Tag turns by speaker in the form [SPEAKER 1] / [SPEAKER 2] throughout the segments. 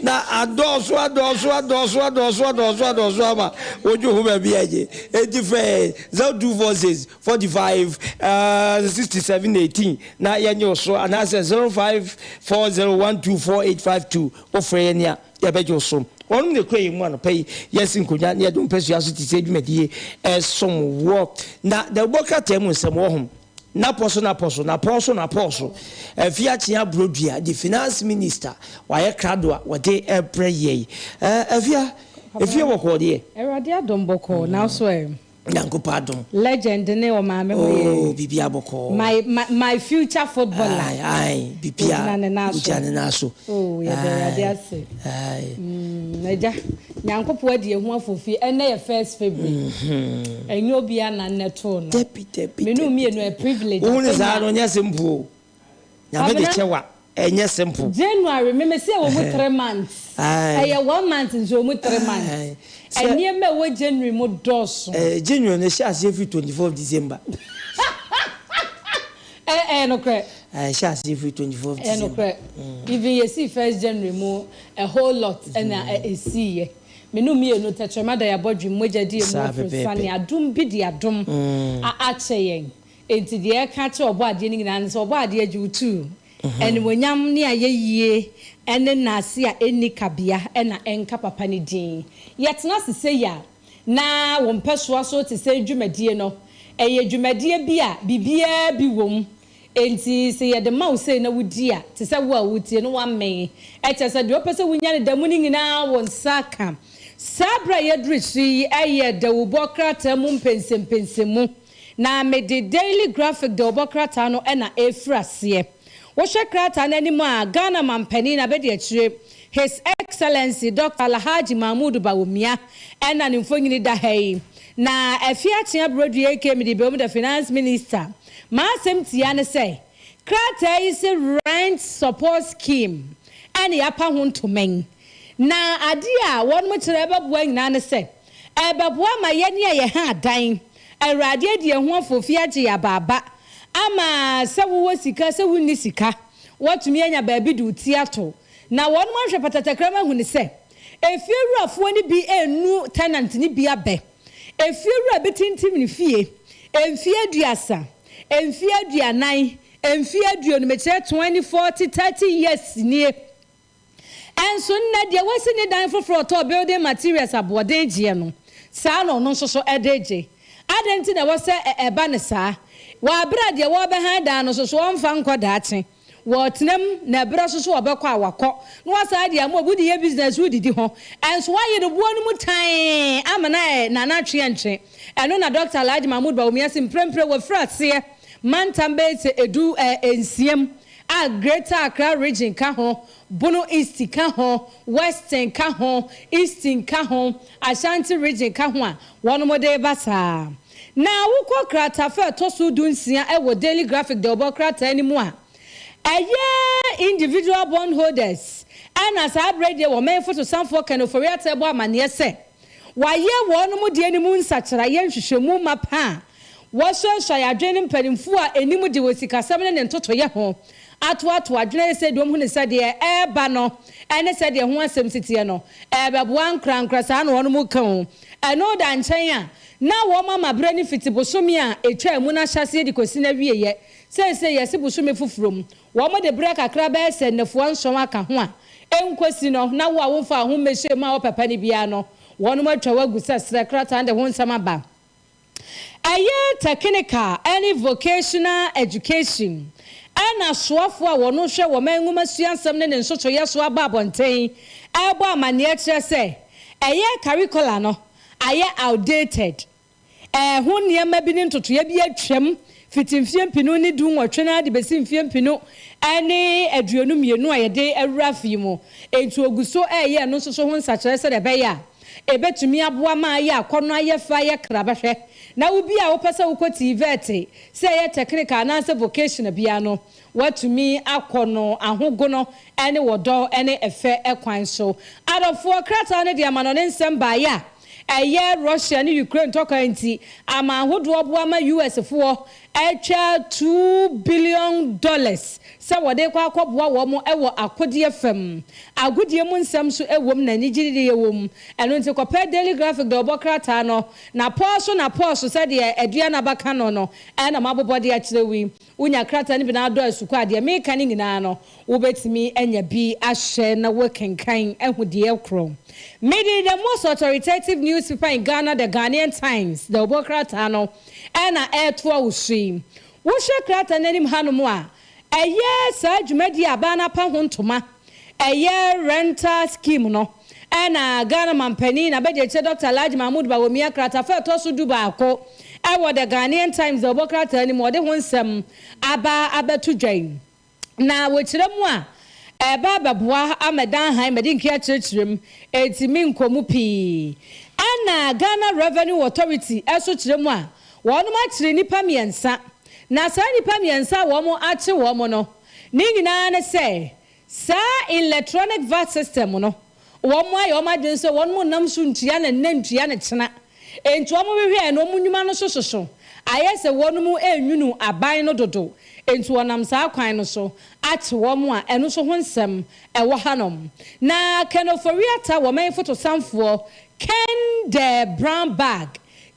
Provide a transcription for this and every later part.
[SPEAKER 1] Na adɔɔso adɔɔso adɔɔso adɔɔso adɔɔso adɔɔso ama wodwo ho baabi agye. Enti frɛ yɛn 0246 45 67 18 na yɛnye wo so anaasɛ 0540124852 wofrɛ yɛn a yɛbɛgye wo so. Wɔnom na ɛkura yɛn mu anɔpa yi, yɛasi nkonnwa na yɛde wo mpasua so te sɛ dwumadie ɛsom woɔ. Na dawubɔ krataa mu nsɛm wɔ ho. Napɔ so napɔ so, napɔw so napɔw so. Afi Akyea Abrodua, the finance minister, wayɛ krado a wɔde rebrɛ yɛn. Eh, Afia, efie bɔkɔɔ deɛ?
[SPEAKER 2] Awurade adom bɔkɔɔ, na wo so ɛ?
[SPEAKER 1] Nyankopɔn adom.
[SPEAKER 2] Legend ne ɔmaame ho yɛ.
[SPEAKER 1] Oh, biribiara bɔkɔɔ.
[SPEAKER 2] My, my, my future footballer.
[SPEAKER 1] Aye, aye, biribiara.
[SPEAKER 2] Ogyina ne nan so.
[SPEAKER 1] Ogyina ne nan so.
[SPEAKER 2] Oh, yɛda Awurade ase.
[SPEAKER 1] Aye.
[SPEAKER 2] Mm, agya, Nyankopɔn adi yɛn ho afofie. Ɛnnɛ yɛ first February. Ɛnyɛ obiara na nnɛ too no.
[SPEAKER 1] Dabi, dabi,
[SPEAKER 2] Me ne wo
[SPEAKER 1] dabi.
[SPEAKER 2] mmienu, ɛyɛ privilege,
[SPEAKER 1] Wohu ne saa
[SPEAKER 2] akwanya.
[SPEAKER 1] no, ɛnyɛ simple o. Nyame de
[SPEAKER 2] Kwabena,
[SPEAKER 1] kyɛ wa, ɛnyɛ simple.
[SPEAKER 2] January, me mese ɛwɔ mu 3 months.
[SPEAKER 1] Aye.
[SPEAKER 2] Ɛyɛ one month nso ɛwɔ mu 3 months.
[SPEAKER 1] Aye. Sɛ
[SPEAKER 2] Nneɛma a ɛwɔ January mu dɔɔso.
[SPEAKER 1] January no ɛhyɛ aseɛ firi 24 December.
[SPEAKER 2] Ɛyɛ nokorɛ.
[SPEAKER 1] Ɛhyɛ aseɛ firi 24
[SPEAKER 2] Ɛyɛ
[SPEAKER 1] December.
[SPEAKER 2] nokorɛ. Even yɛsii first January mu, a whole lot ɛna ɛsiiɛ. Me ne wo mmienu, tɛkyerɛma da yɛn abɔdwem, mogya di yɛn mu
[SPEAKER 1] Saa
[SPEAKER 2] afiri
[SPEAKER 1] pɛpɛɛpɛ.
[SPEAKER 2] sane, adom bi de adom akyɛ yɛn. Enti deɛ ɛka kyerɛ Ɔbɔadeɛ no nyinaa ne sɛ, Ɔbɔadeɛ gye wo tuu. Animuonyam ne ayɛyie ne nnaase a ɛnni kabea na ɛnka papa no din. Yɛtena ase sei a, na wo mpɛsoa so te sɛ dwumadie no. Ɛyɛ dwumadie bi a biribiara bi wɔ mu. Enti sɛ yɛde ma wo sei na wodi a, te sɛ wo a woretie no woamee. Ɛkyerɛ sɛ deɛ wopɛ sɛ wonya no da mu no nyinaa wo nsa ka. Saa berɛ a yɛaduru akyiri yi yɛ dawubɔ krataa mu mpɛnsɛmpɛnsɛmu. Na mede Daily Graphic dawubɔ krataa no na ɛrefiri aseɛ. Wohwɛ krataa no anim a, Ghana Mampanin Abadiakyire, His Excellency Doctor Alhaji Mahmood Bawumia na ne mfonini da ha yi. Na Afie Akyea Brodie aka mede bɛwom the Finance Minister. M'asɛm tia ne sɛ, krataa yi se Rent Support Scheme ɛna yɛapa ho ntomɛn. Na adeɛ a wɔnom kyerɛ ɛbɛboa nyinaa ne sɛ, ɛbɛboa ma yɛne a yɛha adan, Awurade adi yɛn ho afofie agye yɛn abaaba ama sɛ wowɔ sika sɛ wonni sika, woatumi anya baabi de wo ti ato. Na wɔnom ahwɛ patatakram ahu ne sɛ, efiewurafoɔ no bi renu tenant no bi abɛ. Efiewura bi tintim ne fie mfeɛ 30, mfeɛ 40, mfeɛ 20, mekyerɛ 20, 40, 30 years nie. Nso nnɛ deɛ wasi ne dan foforɔ a ɔtɔɔ building materials aboɔden gyeɛ no, saa na ɔno nso so de regye. Adɛn nti na ɛwɔ sɛ ɛba no saa? Wɔ aberɛ a deɛ wɔrebɛhan dan no nso so ɔmfa nkɔ daakye. Wɔretena mu, na ɛberɛ nso so ɔbɛkɔ a wakɔ, na wasan de ama obi, wode yɛ business wodidi ho. Nso woayɛ no buo no mu tann ama no ayɛ nana atweantwe. Ɛno na Dɔkta Alhaji Mahmood Bawumia se mprempren wafiri aseɛ mantam bɛyɛ sɛ edu nsiam a Greater Accra Region ka ho, Bono East ka ho, Western ka ho, Eastern ka ho, Ashanti Region ka ho a wɔnom de reba saa. Na wokɔ kratafa a ɛtɔ so 16 wɔ Daily Graphic dawubɔ krataa no mu a, ɛyɛ individual bond holders na saa berɛ yi deɛ wɔn fotosanfoɔ Ken Ofori-Atta bɔ amaneɛ sɛ wɔayɛ wɔnom deɛ no mu nsakyeraeɛ nhwehwɛmu mapa a wɔasuasua adwene ne mpanimfoɔ a ɛnim de wɔ sikasɛm ne ne ntotoeɛ ho atoatoa adwene ayɛ sɛ deɛ wɔhunu sɛ deɛ ɛreba no ne sɛdeɛ ho asɛm si teɛ no ɛrebɛboa nkorankora saa na wɔnom ka o. Ɛno da nkyɛn a, na wɔn ama berɛ no fiti bosome a ɛtwaa mu no ahyɛaseɛ de kɔsi n'awieɛ. Seesei yɛse bosome foforɔ mu, wɔn de berɛ kakra bɛyɛ sɛ nnafua nson aka ho a ɛnkɔsi no, na wo a womfaa ho mmɛhyɛɛ mu a wopɛpɛ no biara no, wɔnom atwa wo agu sɛ serɛ krataa de ho nsɛm aba. Ɛyɛ Technical ne Vocational Education ɛna soafoɔ a wɔn hwɛ wɔn nwomasua nsɛm ne ne nsosoyɛ so aba abɔnten ɛrebɔ amaneɛ kyerɛ sɛ ɛyɛ curricula no ayɛ outdated. Ɛho nneɛma bi ne ntotoeɛ bi atwam fiti mfeɛ 2018 no ara de bɛsi mfeɛ 2022 a yɛde awura afe yi mu. Enti ɔgu so reyɛ ɛno nso so ho nsakyeraɛ sɛdeɛ ɛbɛyɛ a ɛbɛtumi aboa ma ayɛ akɔnnɔ, ayɛ fɛ, ayɛ krabɛhwɛ. Na wo bi a wopɛ sɛ wokɔ TVET, sɛ ɛyɛ technical anaasɛ vocational biara no, woatumi akɔ no ahogono ne wɔdɔ ne ɛfɛ kwan so. Adɔfoɔ, krataa no de amanɔne nsɛm baeɛ a ɛyɛ Russia ne Ukraine ntɔkwa nti, aman ahodoɔ boa ma US foɔ atwa $2 billion sɛ wɔde kɔ akɔboa wɔn wɔ akodeɛ fam. Agodie mu nsɛm nso wɔ mu na anigyedeɛ wɔ mu. Ɛno nti kɔpɛ Daily Graphic deɛ ɔbɔ krataa no na pɔɔso na pɔɔso sɛdeɛ aduan aba ka no no ɛna mabobɔ de akyerɛ wo yi. Wonya krataa no bi na adɔ asukɔ a, deɛ meka no nyinaa no wobɛtumi anya bi ahyɛ na woakenkan ahu deɛ ɛkorɔ. Mede the most authoritative newspaper in Ghana, the Ghanaian Times, deɛ ɔbɔ krataa no ɛna ɛretoa wo so yi. Wohwɛ krataa no anim hanom a, ɛyɛ saa dwumadie a aban no apa ho ntoma, ɛyɛ rental scheme no, ɛna Ghana mampanin na bɛgye Dr. Alhaji Mahmood Bawumia kratafa ɛtɔ so 11 ɛwɔ the Ghanaian Times a ɔbɔ krataa no mu ɔde ho nsɛm aba abɛto dwa yi. Na wɔkyerɛ mu a ɛba abɛboa ama dan han mɛde nki akyerɛkyerɛ mu eti mi nkɔmu pii. Ɛna Ghana Revenue Authority ɛso kyerɛ mu a wɔn akyerɛ nnipa mmiɛnsa, na saa nnipa mmiɛnsa a wɔn akye wɔn no ne nyinaa ne sɛ saa electronic VAT system no wɔn ayɛ wɔn adwene sɛ wɔn mo nam so ntua ne nne ntua ne kyena, nti wɔn hwehwɛ no wɔn nnwuma no so soso ayɛ sɛ wɔn mu enwunu aban no dodo, nti wɔnam saa kwan no so akye wɔn a ɛno nso ho nsɛm ɛwɔ hanom. Na Ken Ofori-Atta wɔn fotosanfoɔ, Ken the brown bag,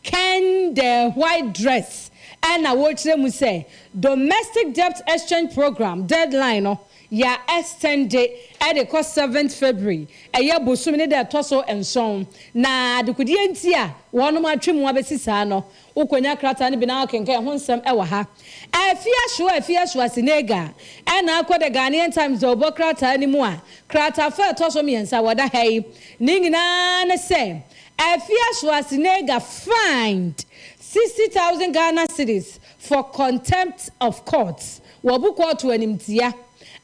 [SPEAKER 2] Ken the white dress, ɛna wɔrekyerɛ mu sɛ domestic debt exchange program deadline no yà extend ɛde kɔ 7th February, ɛyɛ bosom ne deɛ ɛtɔ so 7. Na adekodeɛ nti a wɔnom atwe mu abɛsi saa no, wokɔnya krataa no bi na wakenkan ho nsɛm ɛwɔ ha. Afia Schwar, Afia Schwarzenegger, ɛna akɔ the Ghanaian Times deɛ ɔbɔ krataa no mu a kratafa ɛtɔ so 3 wɔda ha yi ne nyinaa ne sɛ Afia Schwarzenegger fined 60,000 Ghana cedis for contempt of court. Wɔbu kɔɔto animtia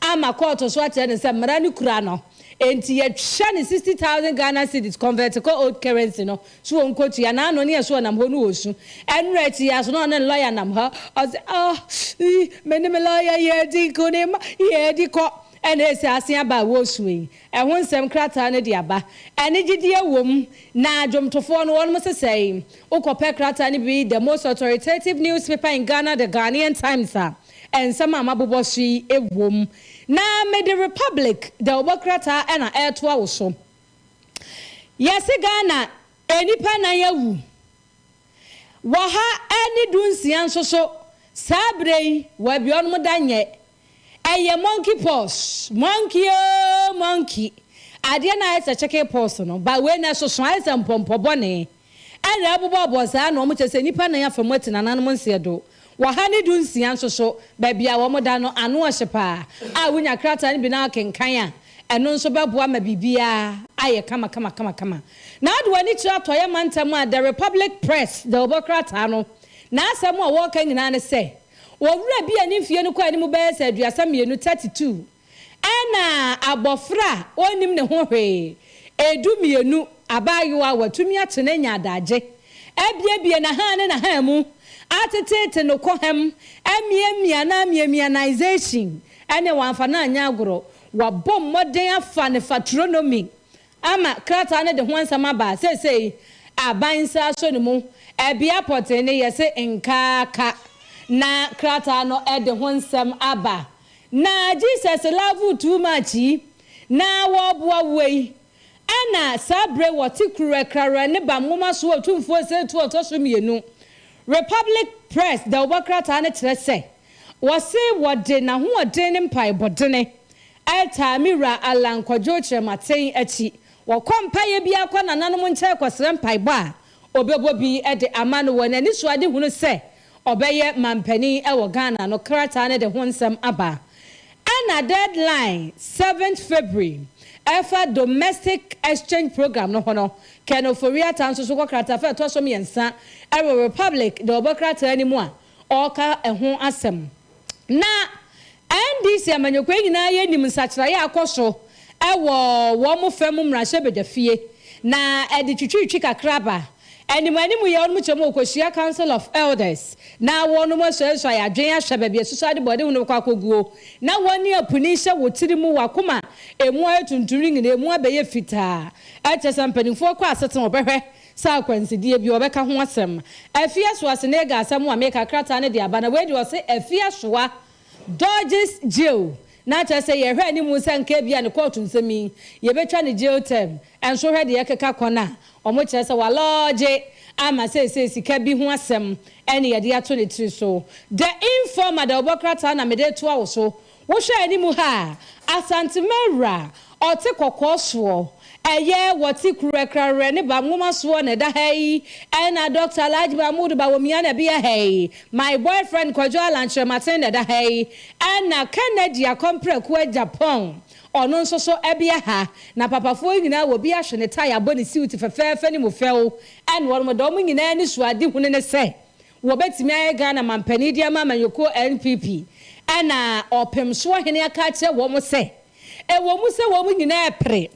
[SPEAKER 2] ama kɔɔto so akyerɛ ne sɛ mmara no kura no, enti yɛtwa ne 60,000 Ghana cedis convert kɔ old currency no so wɔn nkotua n'ano ne yɛ ɔnam hɔ no wɔ su. Ɛnura akyi yɛ aso na ɔne lawyer nam hɔ, ɔsɛ ah me ne me lawyer yɛ di nkonim yɛ di kɔ, ɛna esi ase aba a wɔresu yi. Ɛho nsɛm krataa no de aba, ɛne gyidie wɔ mu. Na dwomtofoɔ no wɔn sesɛ yi, wokɔpɛ krataa no bi, the most authoritative newspaper in Ghana, the Ghanaian Times, a nsɛm a mabobɔ so yi wɔ mu. Na mede Republic da ɔbɔ krataa ɛna ɛretoa wo so. Yɛsi Ghana nnipa nan awu, 116 nso so saa abere yi wɔ wɔnom da nyɛ. Ɛyɛ monkey pox, monkey ooo monkey adeɛ na ayɛ sɛ chicken pox no ba wei na ɛsoso ayɛ sɛ mpɔmpɔ bɔne ɛna ɛbobɔbɔ saa na wɔn kyerɛ sɛ nnipa nan afa mu ati nananom nseɛ do. 116 nso so baabi a wɔn da no ano ɔhye paa a wonya krataa no bi na akenkan a ɛno nso bɛboa ma biribiara ayɛ kama kama kama kama. Na ade w'ani kyerɛ atɔyɛ mantam a the Republic Press de ɔbɔ krataa no n'asɛm a wɔreka nyinaa ne sɛ wɔwura bi a ne mfie no kɔ anim bɛyɛ sɛ 32, 32, ɛna abɔfra a ɔnnim ne ho hwee 12, abaayewa a watumi ato ne nya adagye abiebie n'ahan ne n'ahan mu atetete no kɔhɛm amiamia na amiamianization ɛne wɔamfa no anyɛ agorɔ, wabɔ mmɔden afa ne fatronomy ama krataa no de ho nsɛm aba. Seesei aban nsa aso ne mu ɛbea pɔtee ne yɛse nkaaka na krataa no de ho nsɛm aba. Na Jesus love you too much yi na wɔreboa wo yi, ɛna saa bere wɔte kurukrawa ne ba nwoma so Otumfuo sɛ tu ɔtɔ so 2. Republic Press da wɔbɔ krataa no kyerɛ sɛ wɔse wɔde n'ahoɔden ne mpaebɔdene ɛtaa me wura Alan Kwadwo Kyerɛmaten akyi. Wɔkɔ mpaeɛ bi akɔ nananom nkyɛn kɔsrɛ mpaebɔ a obɛbɔ bi de ama no wɔ n'ani so ade hunu sɛ ɔbɛyɛ mampanin wɔ Ghana no. Krataa no de ho nsɛm aba. Ɛna deadline 7th February ɛfa domestic exchange program no ho no, Ken Ofori-Atta nso so kɔ krataa fɛ ɛtɔ so 3 ɛwɔ Republic de ɔbɔ krataa no mu a ɔreka ɛho asɛm. Na NDC amanyɔkuo nyinaa yɛ nim nsakyerɛeɛ akɔ so ɛwɔ wɔn fam mmarahyɛbadwa fie na ɛde twitwitwi kakra ba anim anim yɛ wɔn kyerɛ mu wɔkɔhyia Council of Elders na wɔn asuasua yɛ adwene ahwɛ baabi asusu ade bɔde ho kɔ akɔguo na wɔn ne apuni hyɛ wɔ tiri mu wakoma emu ayɛ tuntum ne nyinaa emu abɛyɛ fitaa. Ɛkyɛ sɛ mpanimfoɔ kɔ asetena wɔbɛhwɛ. Sɛ akwansideɛ bi ɔbɛka ho asɛm. Afia Schwarzenegger asɛm a meka krataa no de aba na wei deɛ ɔse Afia Schwa dodges jail na kyerɛ sɛ yɛhwɛ anim sɛ nka ebia ne kɔɔto nsɛm yi yɛbɛtwa ne jail term ɛnso hwɛ deɛ ɛkeka kɔ no a ɔmo kyerɛ sɛ walɔɔgye ama seesei sika bi ho asɛm ɛne yɛde ato ne tiri so. The Informer da ɔbɔ krataa na mede toa wo so. Wohwɛ anim ha a, Asantemawura ɔte kɔkɔɔ soɔ ɛyɛ wɔte kurakura ne ba nwoma soɔ na ɛda ha yi, ɛna Dr. Alhaji Mahmood Bawumia na ɛbea ha yi, my boyfriend Kwadwo Alan Kyerematen na ɛda ha yi, ɛna Kennedy Akɔmprɛko Agyapong ɔno nso so ɛbea ha. Na papafoɔ yi nyinaa wɔ bi ahwɛ ne tae abɔ ne suit fɛfɛɛfɛ ne mu fɛw, ɛna wɔn de wɔn nyinaa ani so ade hunu ne sɛ wɔbɛtumi ayɛ Ghana mampanin de ama amanyɔkuo NPP. Ɛna ɔpem soɔ hene aka akyerɛ wɔn sɛ ɛwɔ mu sɛ wɔn nyinaa pere,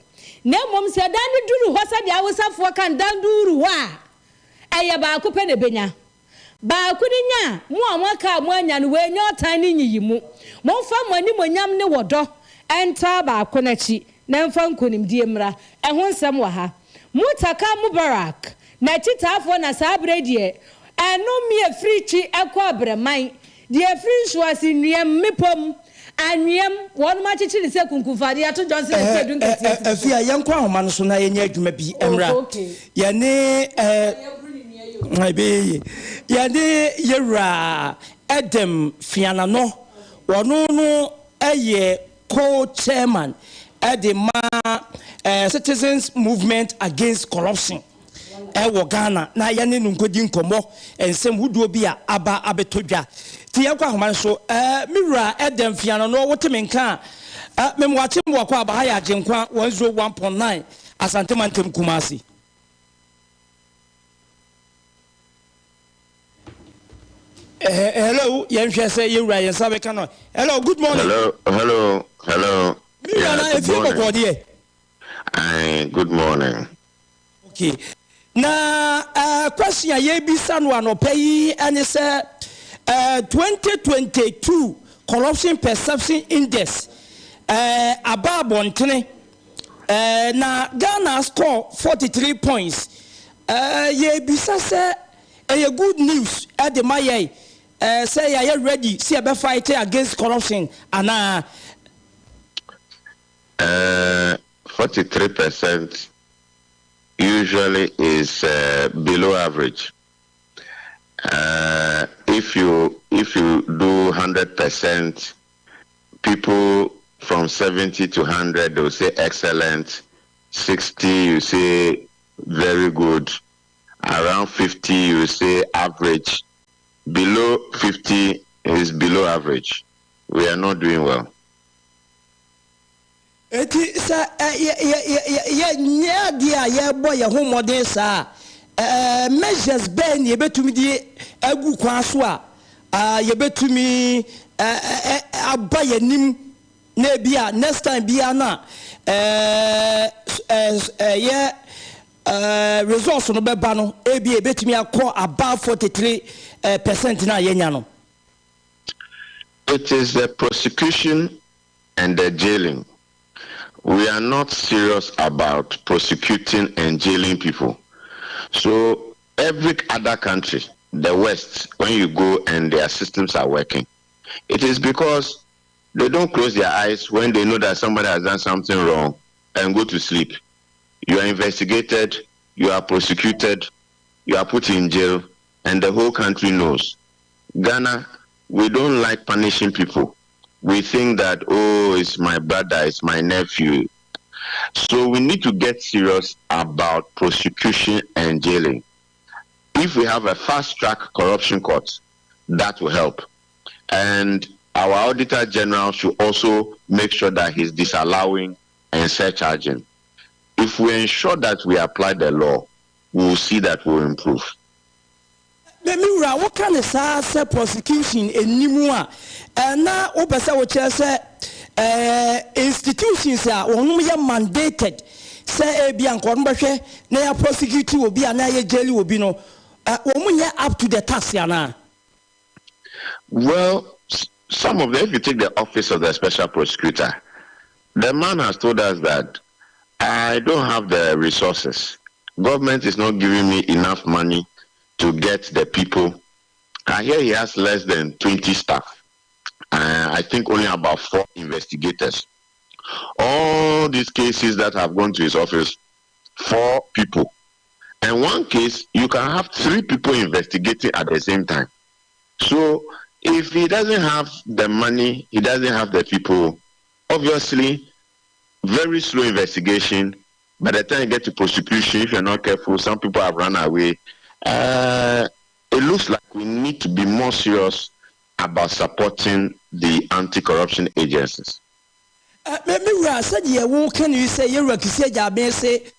[SPEAKER 2] na mmom sɛ dan no duru hɔ sɛdeɛ awosafoɔ kan dan duru hɔ a, ɛyɛ baako pɛ na ebenya. Baako no nya mo a moaka a moanya no, wɔanya ɔtan ne nyiyi mu. Momfa mo animonyam ne wɔdɔ ɛntaa baako n'akyi na ɛmfa nkonimdie mmra. Ɛho nsɛm wɔ ha. Mutaka Mubarak n'akyitaafoɔ na saa abere deɛ ɛno mmea firi twi ɛkɔ abrɛman deɛ efiri nsuase nnuam mmepɔm anweam wɔn akyekyere sɛ kunkunfadeɛ ato Johnson ɛsɛ edu nketewa.
[SPEAKER 1] Afia, yɛnkɔ ahoma no so na yɛnyɛ adwuma bi mmra. Yɛne ɛbɛyɛ yie, yɛne yɛwura Edem Fianano, wɔno no ɛyɛ co-chairman ɛde ma Citizens Movement Against Corruption ɛwɔ Ghana, na yɛne no nkɔdi nkɔmmɔ nsɛm hodoɔ bi a aba abɛtɔ dwa. Nti yɛnkɔ ahoma no so. Me wura Edem Fianano, wote me nka a, memwakye mmoakɔ aba ha yɛ Agyenkwa 101.9 Asante Mantam Kumasi. Hello, yɛnhwɛ sɛ yɛwura yɛn nsa bɛka no. Hello, good morning.
[SPEAKER 3] Hello, hello, hello.
[SPEAKER 1] Me wura, na efie bɔkɔɔ deɛ?
[SPEAKER 3] Good morning.
[SPEAKER 1] Okay, na question a yɛbisa no anɔpɛ yi ɛne sɛ 2022 Corruption Perception Index aba abɔntene, na Ghana score 43 points. Yɛbisa sɛ ɛyɛ good news ɛde ma yɛn sɛ yɛayɛ ready sɛ yɛbɛ fight against corruption anaa?
[SPEAKER 3] 43% usually is below average. If you do 100%, people from 70 to 100, they'll say excellent. 60, you say very good. Around 50, you say average. Below 50 is below average. We are not doing well.
[SPEAKER 1] Eti sɛ yɛ yɛ yɛ yɛ nyɛ adeɛ a yɛbɔ yɛn ho mmɔden saa, measures bɛɛ ni yɛbɛtumi de agu kwan so a yɛbɛtumi ɛɛ aba yɛn anim na ebi a next time biara na ɛɛ ɛyɛ results no bɛba no, ebi ebɛtumi akɔ above 43% na yɛnya no?
[SPEAKER 3] It is the prosecution and the jailing. We are not serious about prosecuting and jailing people. So every other country, the West, when you go and their systems are working, it is because they don't close their eyes when they know that somebody has done something wrong and go to sleep. You are investigated, you are prosecuted, you are put in jail, and the whole country knows. Ghana, we don't like punishing people. We think that, oh, it's my brother, it's my nephew. So we need to get serious about prosecution and jailing. If we have a fast track corruption court, that will help. And our Auditor General should also make sure that he's disallowing and surcharging. If we ensure that we apply the law, we will see that we will improve.
[SPEAKER 1] Me wura, woka ne saa sɛ prosecution anim a, ɛna wopɛ sɛ wokyerɛ sɛ institutions a wɔnom yɛ mandated sɛ ebi a nkɔnom bɛhwɛ na yɛ prosecute obi a na yɛ jail obi no, wɔn nyɛ up to the task anaa?
[SPEAKER 3] Well, some of them, if you take the Office of the Special Prosecutor, the man has told us that I don't have the resources. Government is not giving me enough money to get the people. I hear he has less than 20 staff. I think only about four investigators. All these cases that have gone to his office, four people. And one case, you can have three people investigating at the same time. So if he doesn't have the money, he doesn't have the people, obviously, very slow investigation. By the time you get to prosecution, if you're not careful, some people have run away. It looks like we need to be more serious about supporting the anti-corruption agencies.
[SPEAKER 1] Me me wura, sɛdeɛ woka no yi sɛ yɛwura Kissi Agyabeng se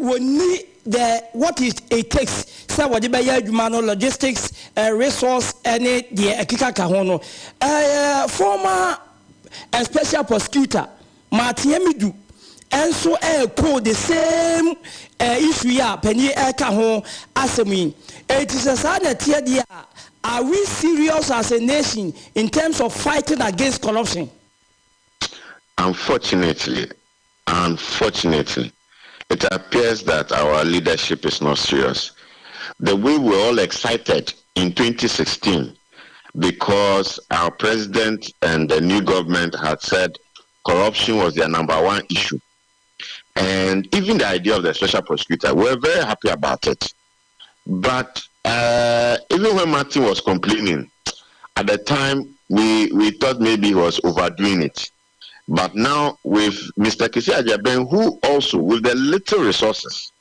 [SPEAKER 1] wɔnni the what it it takes sɛ wɔde bɛyɛ adwuma no, logistics, resource ne deɛ ɛkeka ka ho no, former special prosecutor Martin Amidu nso ɛreko the same issue yi a panin ɛreka ho asɛm yi. Enti sɛ saa na ɛteɛ deɛ a, are we serious as a nation in terms of fighting against corruption?
[SPEAKER 3] Unfortunately, unfortunately, it appears that our leadership is not serious. The way we were all excited in 2016 because our president and the new government had said corruption was their number one issue. And even the idea of the special prosecutor, we were very happy about it. But even when Martin was complaining, at the time, we thought maybe he was overdoing it. But now with Mr. Kissi Agyebeng, who also, with the little resources,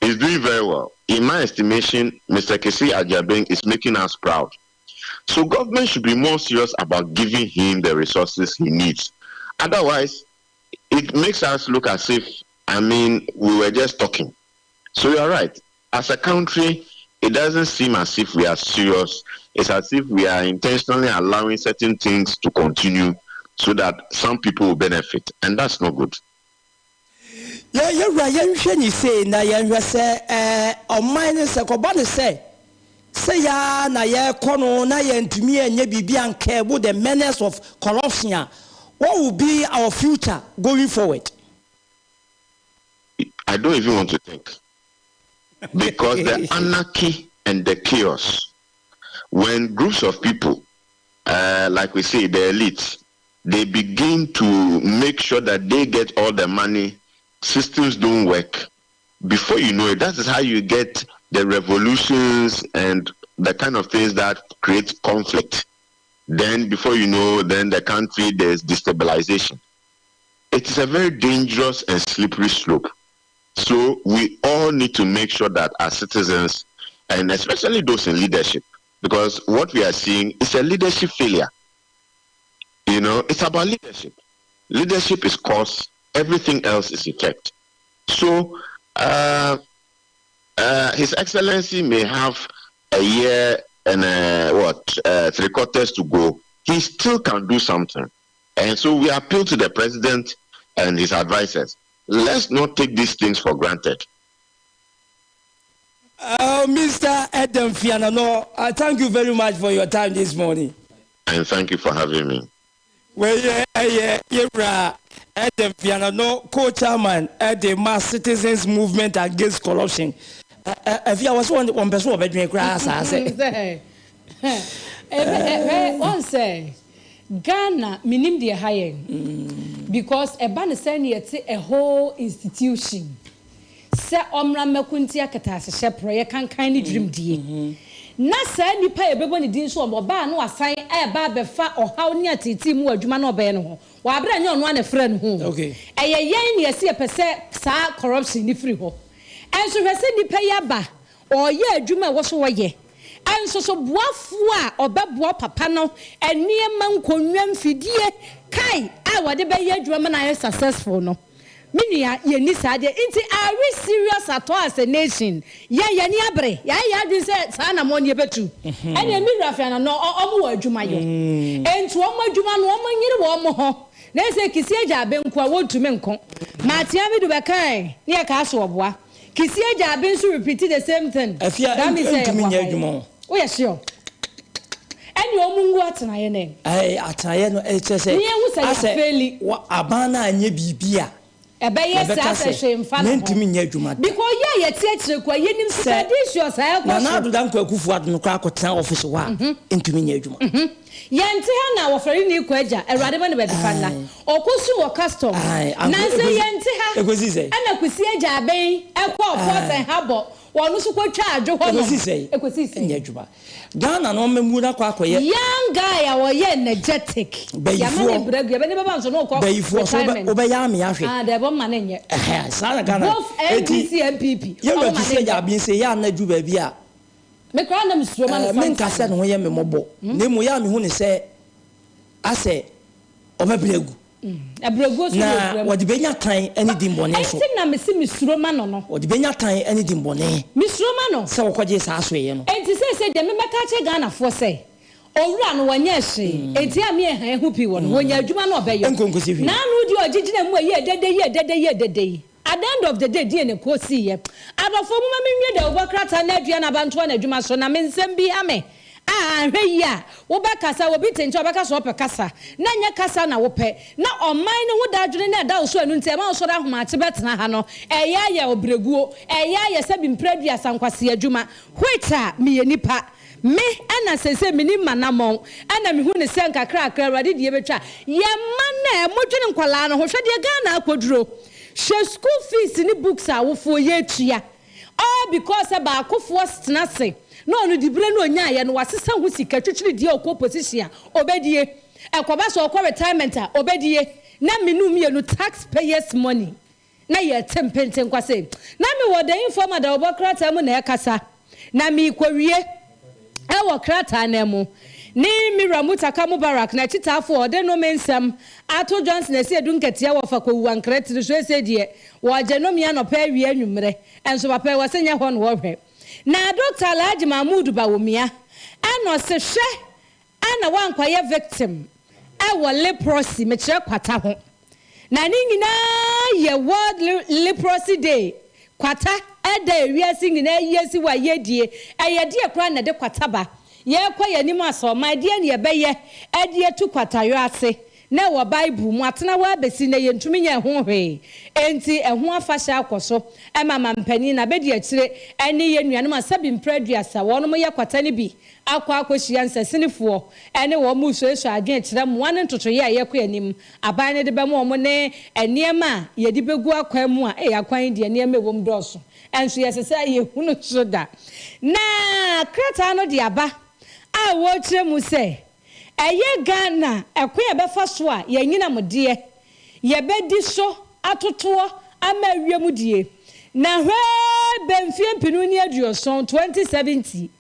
[SPEAKER 3] is doing very well. In my estimation, Mr. Kissi Agyebeng is making us proud. So government should be more serious about giving him the resources he needs. Otherwise, it makes us look as if we were just talking. So you are right. As a country, it doesn't seem as if we are serious. It's as if we are intentionally allowing certain things to continue so that some people will benefit, and that's not good.
[SPEAKER 1] Yeah, yeah, right. Yeah, you say na yeah, say, ɔman ne sɛ kɔba ne sɛ sɛ ya na yɛ kɔ no na yɛ ntumi ɛnyɛ biribi ankɛbo the menace of corruption a, what will be our future going forward?
[SPEAKER 3] I don't even want to think. Because the anarchy and the chaos, when groups of people, like we say, the elites, they begin to make sure that they get all the money, systems don't work. Before you know it, that is how you get the revolutions and the kind of things that create conflict. Then before you know, then the country, there's destabilization. It is a very dangerous and slippery slope. So we all need to make sure that as citizens, and especially those in leadership, because what we are seeing is a leadership failure. It's about leadership. Leadership is cause, everything else is effect. So His Excellency may have a year and what, three quarters to go. He still can do something. And so we appeal to the president and his advisors. Let's not take these things for granted.
[SPEAKER 1] Mister Edem Fianano, thank you very much for your time this morning.
[SPEAKER 3] And thank you for having me.
[SPEAKER 1] Well, yeah, yeah, yeah, Edem Fianano, co-chairman at the Mass Citizens Movement Against Corruption. If you was one person who was grass, I say.
[SPEAKER 2] One say, Ghana, minim the high because a ban is a whole institution. Sɛ ɔmra mmɛko nti akata ahyehyɛ porɔ, yɛ kankan ne dream die. Na saa nipa yɛ bɛbɔ ne din so ɔbaa no asan ɛɛba abɛfa ɔhaw ne atete mu adwuma na ɔbɛyɛ no ho. Wabere nyɛ ɔno ana frɛ no ho. Ɛyɛ yɛn ne yɛsi yɛpɛ sɛ saa corruption ni firi hɔ. Ɛnso hwɛ sɛ nipa yi aba, ɔyɛ adwuma a ɛwɔ so wɔyɛ. Ɛnso so boafoɔ a ɔbɛboa papa no, nneɛma nkonnwa mfidie kai a wɔde bɛyɛ adwuma ma no ayɛ successful no. Me nua, yɛn ni saa deɛ. Nti, are we serious at all as a nation? Yɛn, yɛn ni abere. Yɛn ayɛ adwene sɛ saa na mo ni ebetu. Ɛnna emi wura fia na no, ɔmo wɔ adwuma yɔ. Nti ɔmo adwuma no, ɔmo nyere wɔ ɔmo ho. Na ɛsɛ Kissi Agyebeng nko a wɔntumi nko. Martin Amidu bɛkae, ne yɛ kaa so ɔboa. Kissi Agyebeng nso repeat the same thing.
[SPEAKER 1] Afia,
[SPEAKER 2] That means sɛ
[SPEAKER 1] ntumi nyɛ
[SPEAKER 2] yɛ
[SPEAKER 1] adwuma o.
[SPEAKER 2] Woyɛ sure? Ɛnni ɔmo ngu atenaeɛ nɛ.
[SPEAKER 1] Ɛɛ, atenaeɛ no, ɛkyerɛ sɛ
[SPEAKER 2] Ní ehu sɛ
[SPEAKER 1] asɛ
[SPEAKER 2] yɛafeeli.
[SPEAKER 1] aban na anyɛ biribi a.
[SPEAKER 2] Ɛbɛyɛ saa
[SPEAKER 1] Yɛbɛka
[SPEAKER 2] sɛ
[SPEAKER 1] sɛ
[SPEAKER 2] hwee mfa ne ho.
[SPEAKER 1] Mentumi nyɛ adwuma da.
[SPEAKER 2] Because yɛ a yɛte akyire koraa yɛnim
[SPEAKER 1] Sɛ
[SPEAKER 2] superstitious a ɛkɔ
[SPEAKER 1] Nana
[SPEAKER 2] so.
[SPEAKER 1] Addo Dankwa Akufo Addo no koraa kɔtena office hɔ a, ntumi nyɛ adwuma.
[SPEAKER 2] Yɛnte ha na wɔfɛre ne kɔ agya, Awurade ma no baabi pa nna.
[SPEAKER 1] Ae.
[SPEAKER 2] Ɔkɔ su wɔ custom.
[SPEAKER 1] Ae, anko
[SPEAKER 2] Nansa
[SPEAKER 1] ekosi
[SPEAKER 2] yɛnte ha
[SPEAKER 1] ekosi sɛn?
[SPEAKER 2] ɛna Kwesi Agya Aben ɛkɔɔ Port
[SPEAKER 1] Ae.
[SPEAKER 2] and Harbour, wɔno nso kɔtwaa adwo hɔ nom.
[SPEAKER 1] Ekosi sɛn?
[SPEAKER 2] Ekosi sɛn?
[SPEAKER 1] Nyɛ adwuma. Ghana no ɔmammuo no akɔ akɔyɛ.
[SPEAKER 2] Young guy a ɔyɛ energetic. Yɛama ne
[SPEAKER 1] Bayifoɔ.
[SPEAKER 2] brɛ agu, yɛbɛ ne bɛba nso na ɔkɔ
[SPEAKER 1] Bayifoɔ so wobɛ
[SPEAKER 2] retirement.
[SPEAKER 1] wobɛyɛ ame ahwɛ.
[SPEAKER 2] Ah daabi ɔmma no nyɛ.
[SPEAKER 1] Ɛhɛɛ saa na Ghana
[SPEAKER 2] Both
[SPEAKER 1] eti
[SPEAKER 2] NDC NPP
[SPEAKER 1] yɛwura
[SPEAKER 2] ɔmma
[SPEAKER 1] Kwesi
[SPEAKER 2] no
[SPEAKER 1] Agya
[SPEAKER 2] nyɛ.
[SPEAKER 1] Aben sɛ yɛ a na aduru baabi a.
[SPEAKER 2] Me koraa na mesuro ma no
[SPEAKER 1] Eh, menka sɛ
[SPEAKER 2] sometimes.
[SPEAKER 1] ne ho yɛ me mmɔbɔ, na mmom yɛ a mehu ne sɛ asɛ ɔbɛbrɛ agu.
[SPEAKER 2] Abrɛguo so
[SPEAKER 1] Na
[SPEAKER 2] deɛ ɔbrɛ mu.
[SPEAKER 1] wɔde bɛnya tan ne dimmɔne nso.
[SPEAKER 2] Ɛnti na mese mesuro ma no no.
[SPEAKER 1] Wɔde bɛnya tan ne dimmɔne.
[SPEAKER 2] Mesuro ma no.
[SPEAKER 1] Sɛ wɔkɔgyee saa asoɛeɛ no.
[SPEAKER 2] Enti seesei deɛ memɛka akyerɛ Ghanafoɔ sɛ, Owura no wɔnyɛɛ hwee, enti a me ɛhan ho pii wɔ no, wɔnya adwuma no ɔbɛyɔ.
[SPEAKER 1] Ɛnkɔ nkɔsi hwee.
[SPEAKER 2] N'ano deɛ ɔgye gyina mu a yie dede yie dede yie dede yi. At the end of the day deɛ na ɛkɔsiiɛ? Adɔfoɔ momma menwie dawubɔ krataa na adua no aba ntoa n'adwuma so na me nsɛm bi ha me a anhwɛ yie a wobɛkasa obi te nkyɛn ɔbɛka sɛ ɔpɛ kasa na ɛnyɛ kasa na wopɛ na ɔman no ho dadwene na ɛda wo so ɛno nti ɛma wosɔre ahomakye bɛtena ha no ɛyɛ ayɛ ɔbrɛguo ɛyɛ ayɛ sɛbi mprɛ aduasa nkwaseadwuma which a meyɛ nipa Me na seesei menim m'anammɔn, ɛna mehu no sɛ nkakrakra Awurade deɛ bɛtwa. Yɛn mma nnɛ, modwene nkwadaa no ho, hwɛ deɛ Ghana akɔduro. Hwɛ school fees ne books a awofoɔ yɛtua. All because sɛ baakofoɔ tena ase na ɔno diberɛ no ɔnyaeɛ no wasesa ho sika twitwiri deɛ ɔkɔ position a ɔbɛdie. Ɛkɔba sɛ ɔkɔ retirement a ɔbɛdie. Na mene wo mmienu tax payers money. Na yɛte mpentenkwa sei. Na mewɔ The Informer dawubɔ krataa mu na ɛrekasa, na merekɔwie wɔ krataa no mu. Ne me wura Mutaka Mubarak n'akyitaafo a ɔde nnome nsɛm ato Johnson Asiedu Nketia wɔ Fakowu Ankrɛ tiri so ese deɛ wɔregye nnome anɔpa awia anwummerɛ nso papa yi wɔse nyɛ hɔ na wɔhwɛ. Na Dɔkta Alhaji Mahmood Bawumia ɛna ɔse hwɛ Ana woankɔyɛ victim wɔ leprosy, mekyerɛ kwata ho. Na ne nyinaa yɛ World Leprosy Day, kwata da a wiase nyinaa ayi asi hɔ a yɛdie. Ɛyɛ deɛ koraa na ɛde kwata ba? Yɛrekɔ yɛn anim asɛ ɔman, deɛn na yɛbɛyɛ de atu kwatayɔ ase? Na ɛwɔ Bible mu, atena hɔ ara bɛsi nnɛ, yɛntumi nyɛɛ ho hwee. Enti ɛho afahyɛ akɔ so ma mampanin, n'abadiakyire ne yɛn nuanom a sɛbi mprɛ aduasa wɔnom yɛ kwata no bi akɔ akɔhyia nsasinifoɔ ne wɔn resuasua adwene kyerɛ mmoa ne ntotoeɛ a yɛkɔ anim aban no de bɛma wɔn ne nneɛma a yɛde bɛgu akwan mu a ei akwan yi deɛ nneɛma ɛwɔ mu dɔɔso nso yɛsɛ sɛ yɛhunu so da. Na krataa no de aba a wɔrekyerɛ mu sɛ ɛyɛ Ghana ɛkwan a ɛbɛfa so a yɛn anyinamdeɛ yɛbɛdi so atotoɔ ama awie die na hwɛ bɛ mfeɛ mpenu ne aduɔson, 2070,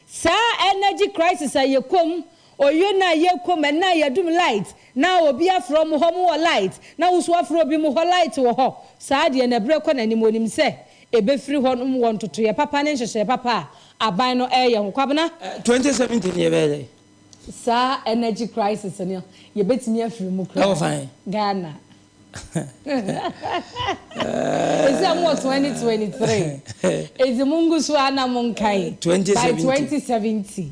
[SPEAKER 2] Saa energy crisis a yɛkɔ mu, oyo no a yɛkɔ mu, ɛnnɛ a yɛadum light na obi afrɛ ɔmo hɔ, ɔmo wɔ light, na wo nso woafrɛ obi mo hɔ light wɔ hɔ, saa deɛ no ɛberɛ kɔ n'anim onim sɛ ɛbɛfiri hɔ nom wɔ ntotoeɛ papa ne nhyehyɛeɛ papa a aban no ɛreyɛ ho. Kwabena?
[SPEAKER 1] 2017 yɛbɛyɛ dɛn?
[SPEAKER 2] Saa energy crisis no yɛbɛtumi afiri mu koraa?
[SPEAKER 1] Ɛwɔ fan?
[SPEAKER 2] Ghana. Esi a mo wɔ 2023. Eti mo ngu so a na mo nkae. By 2070.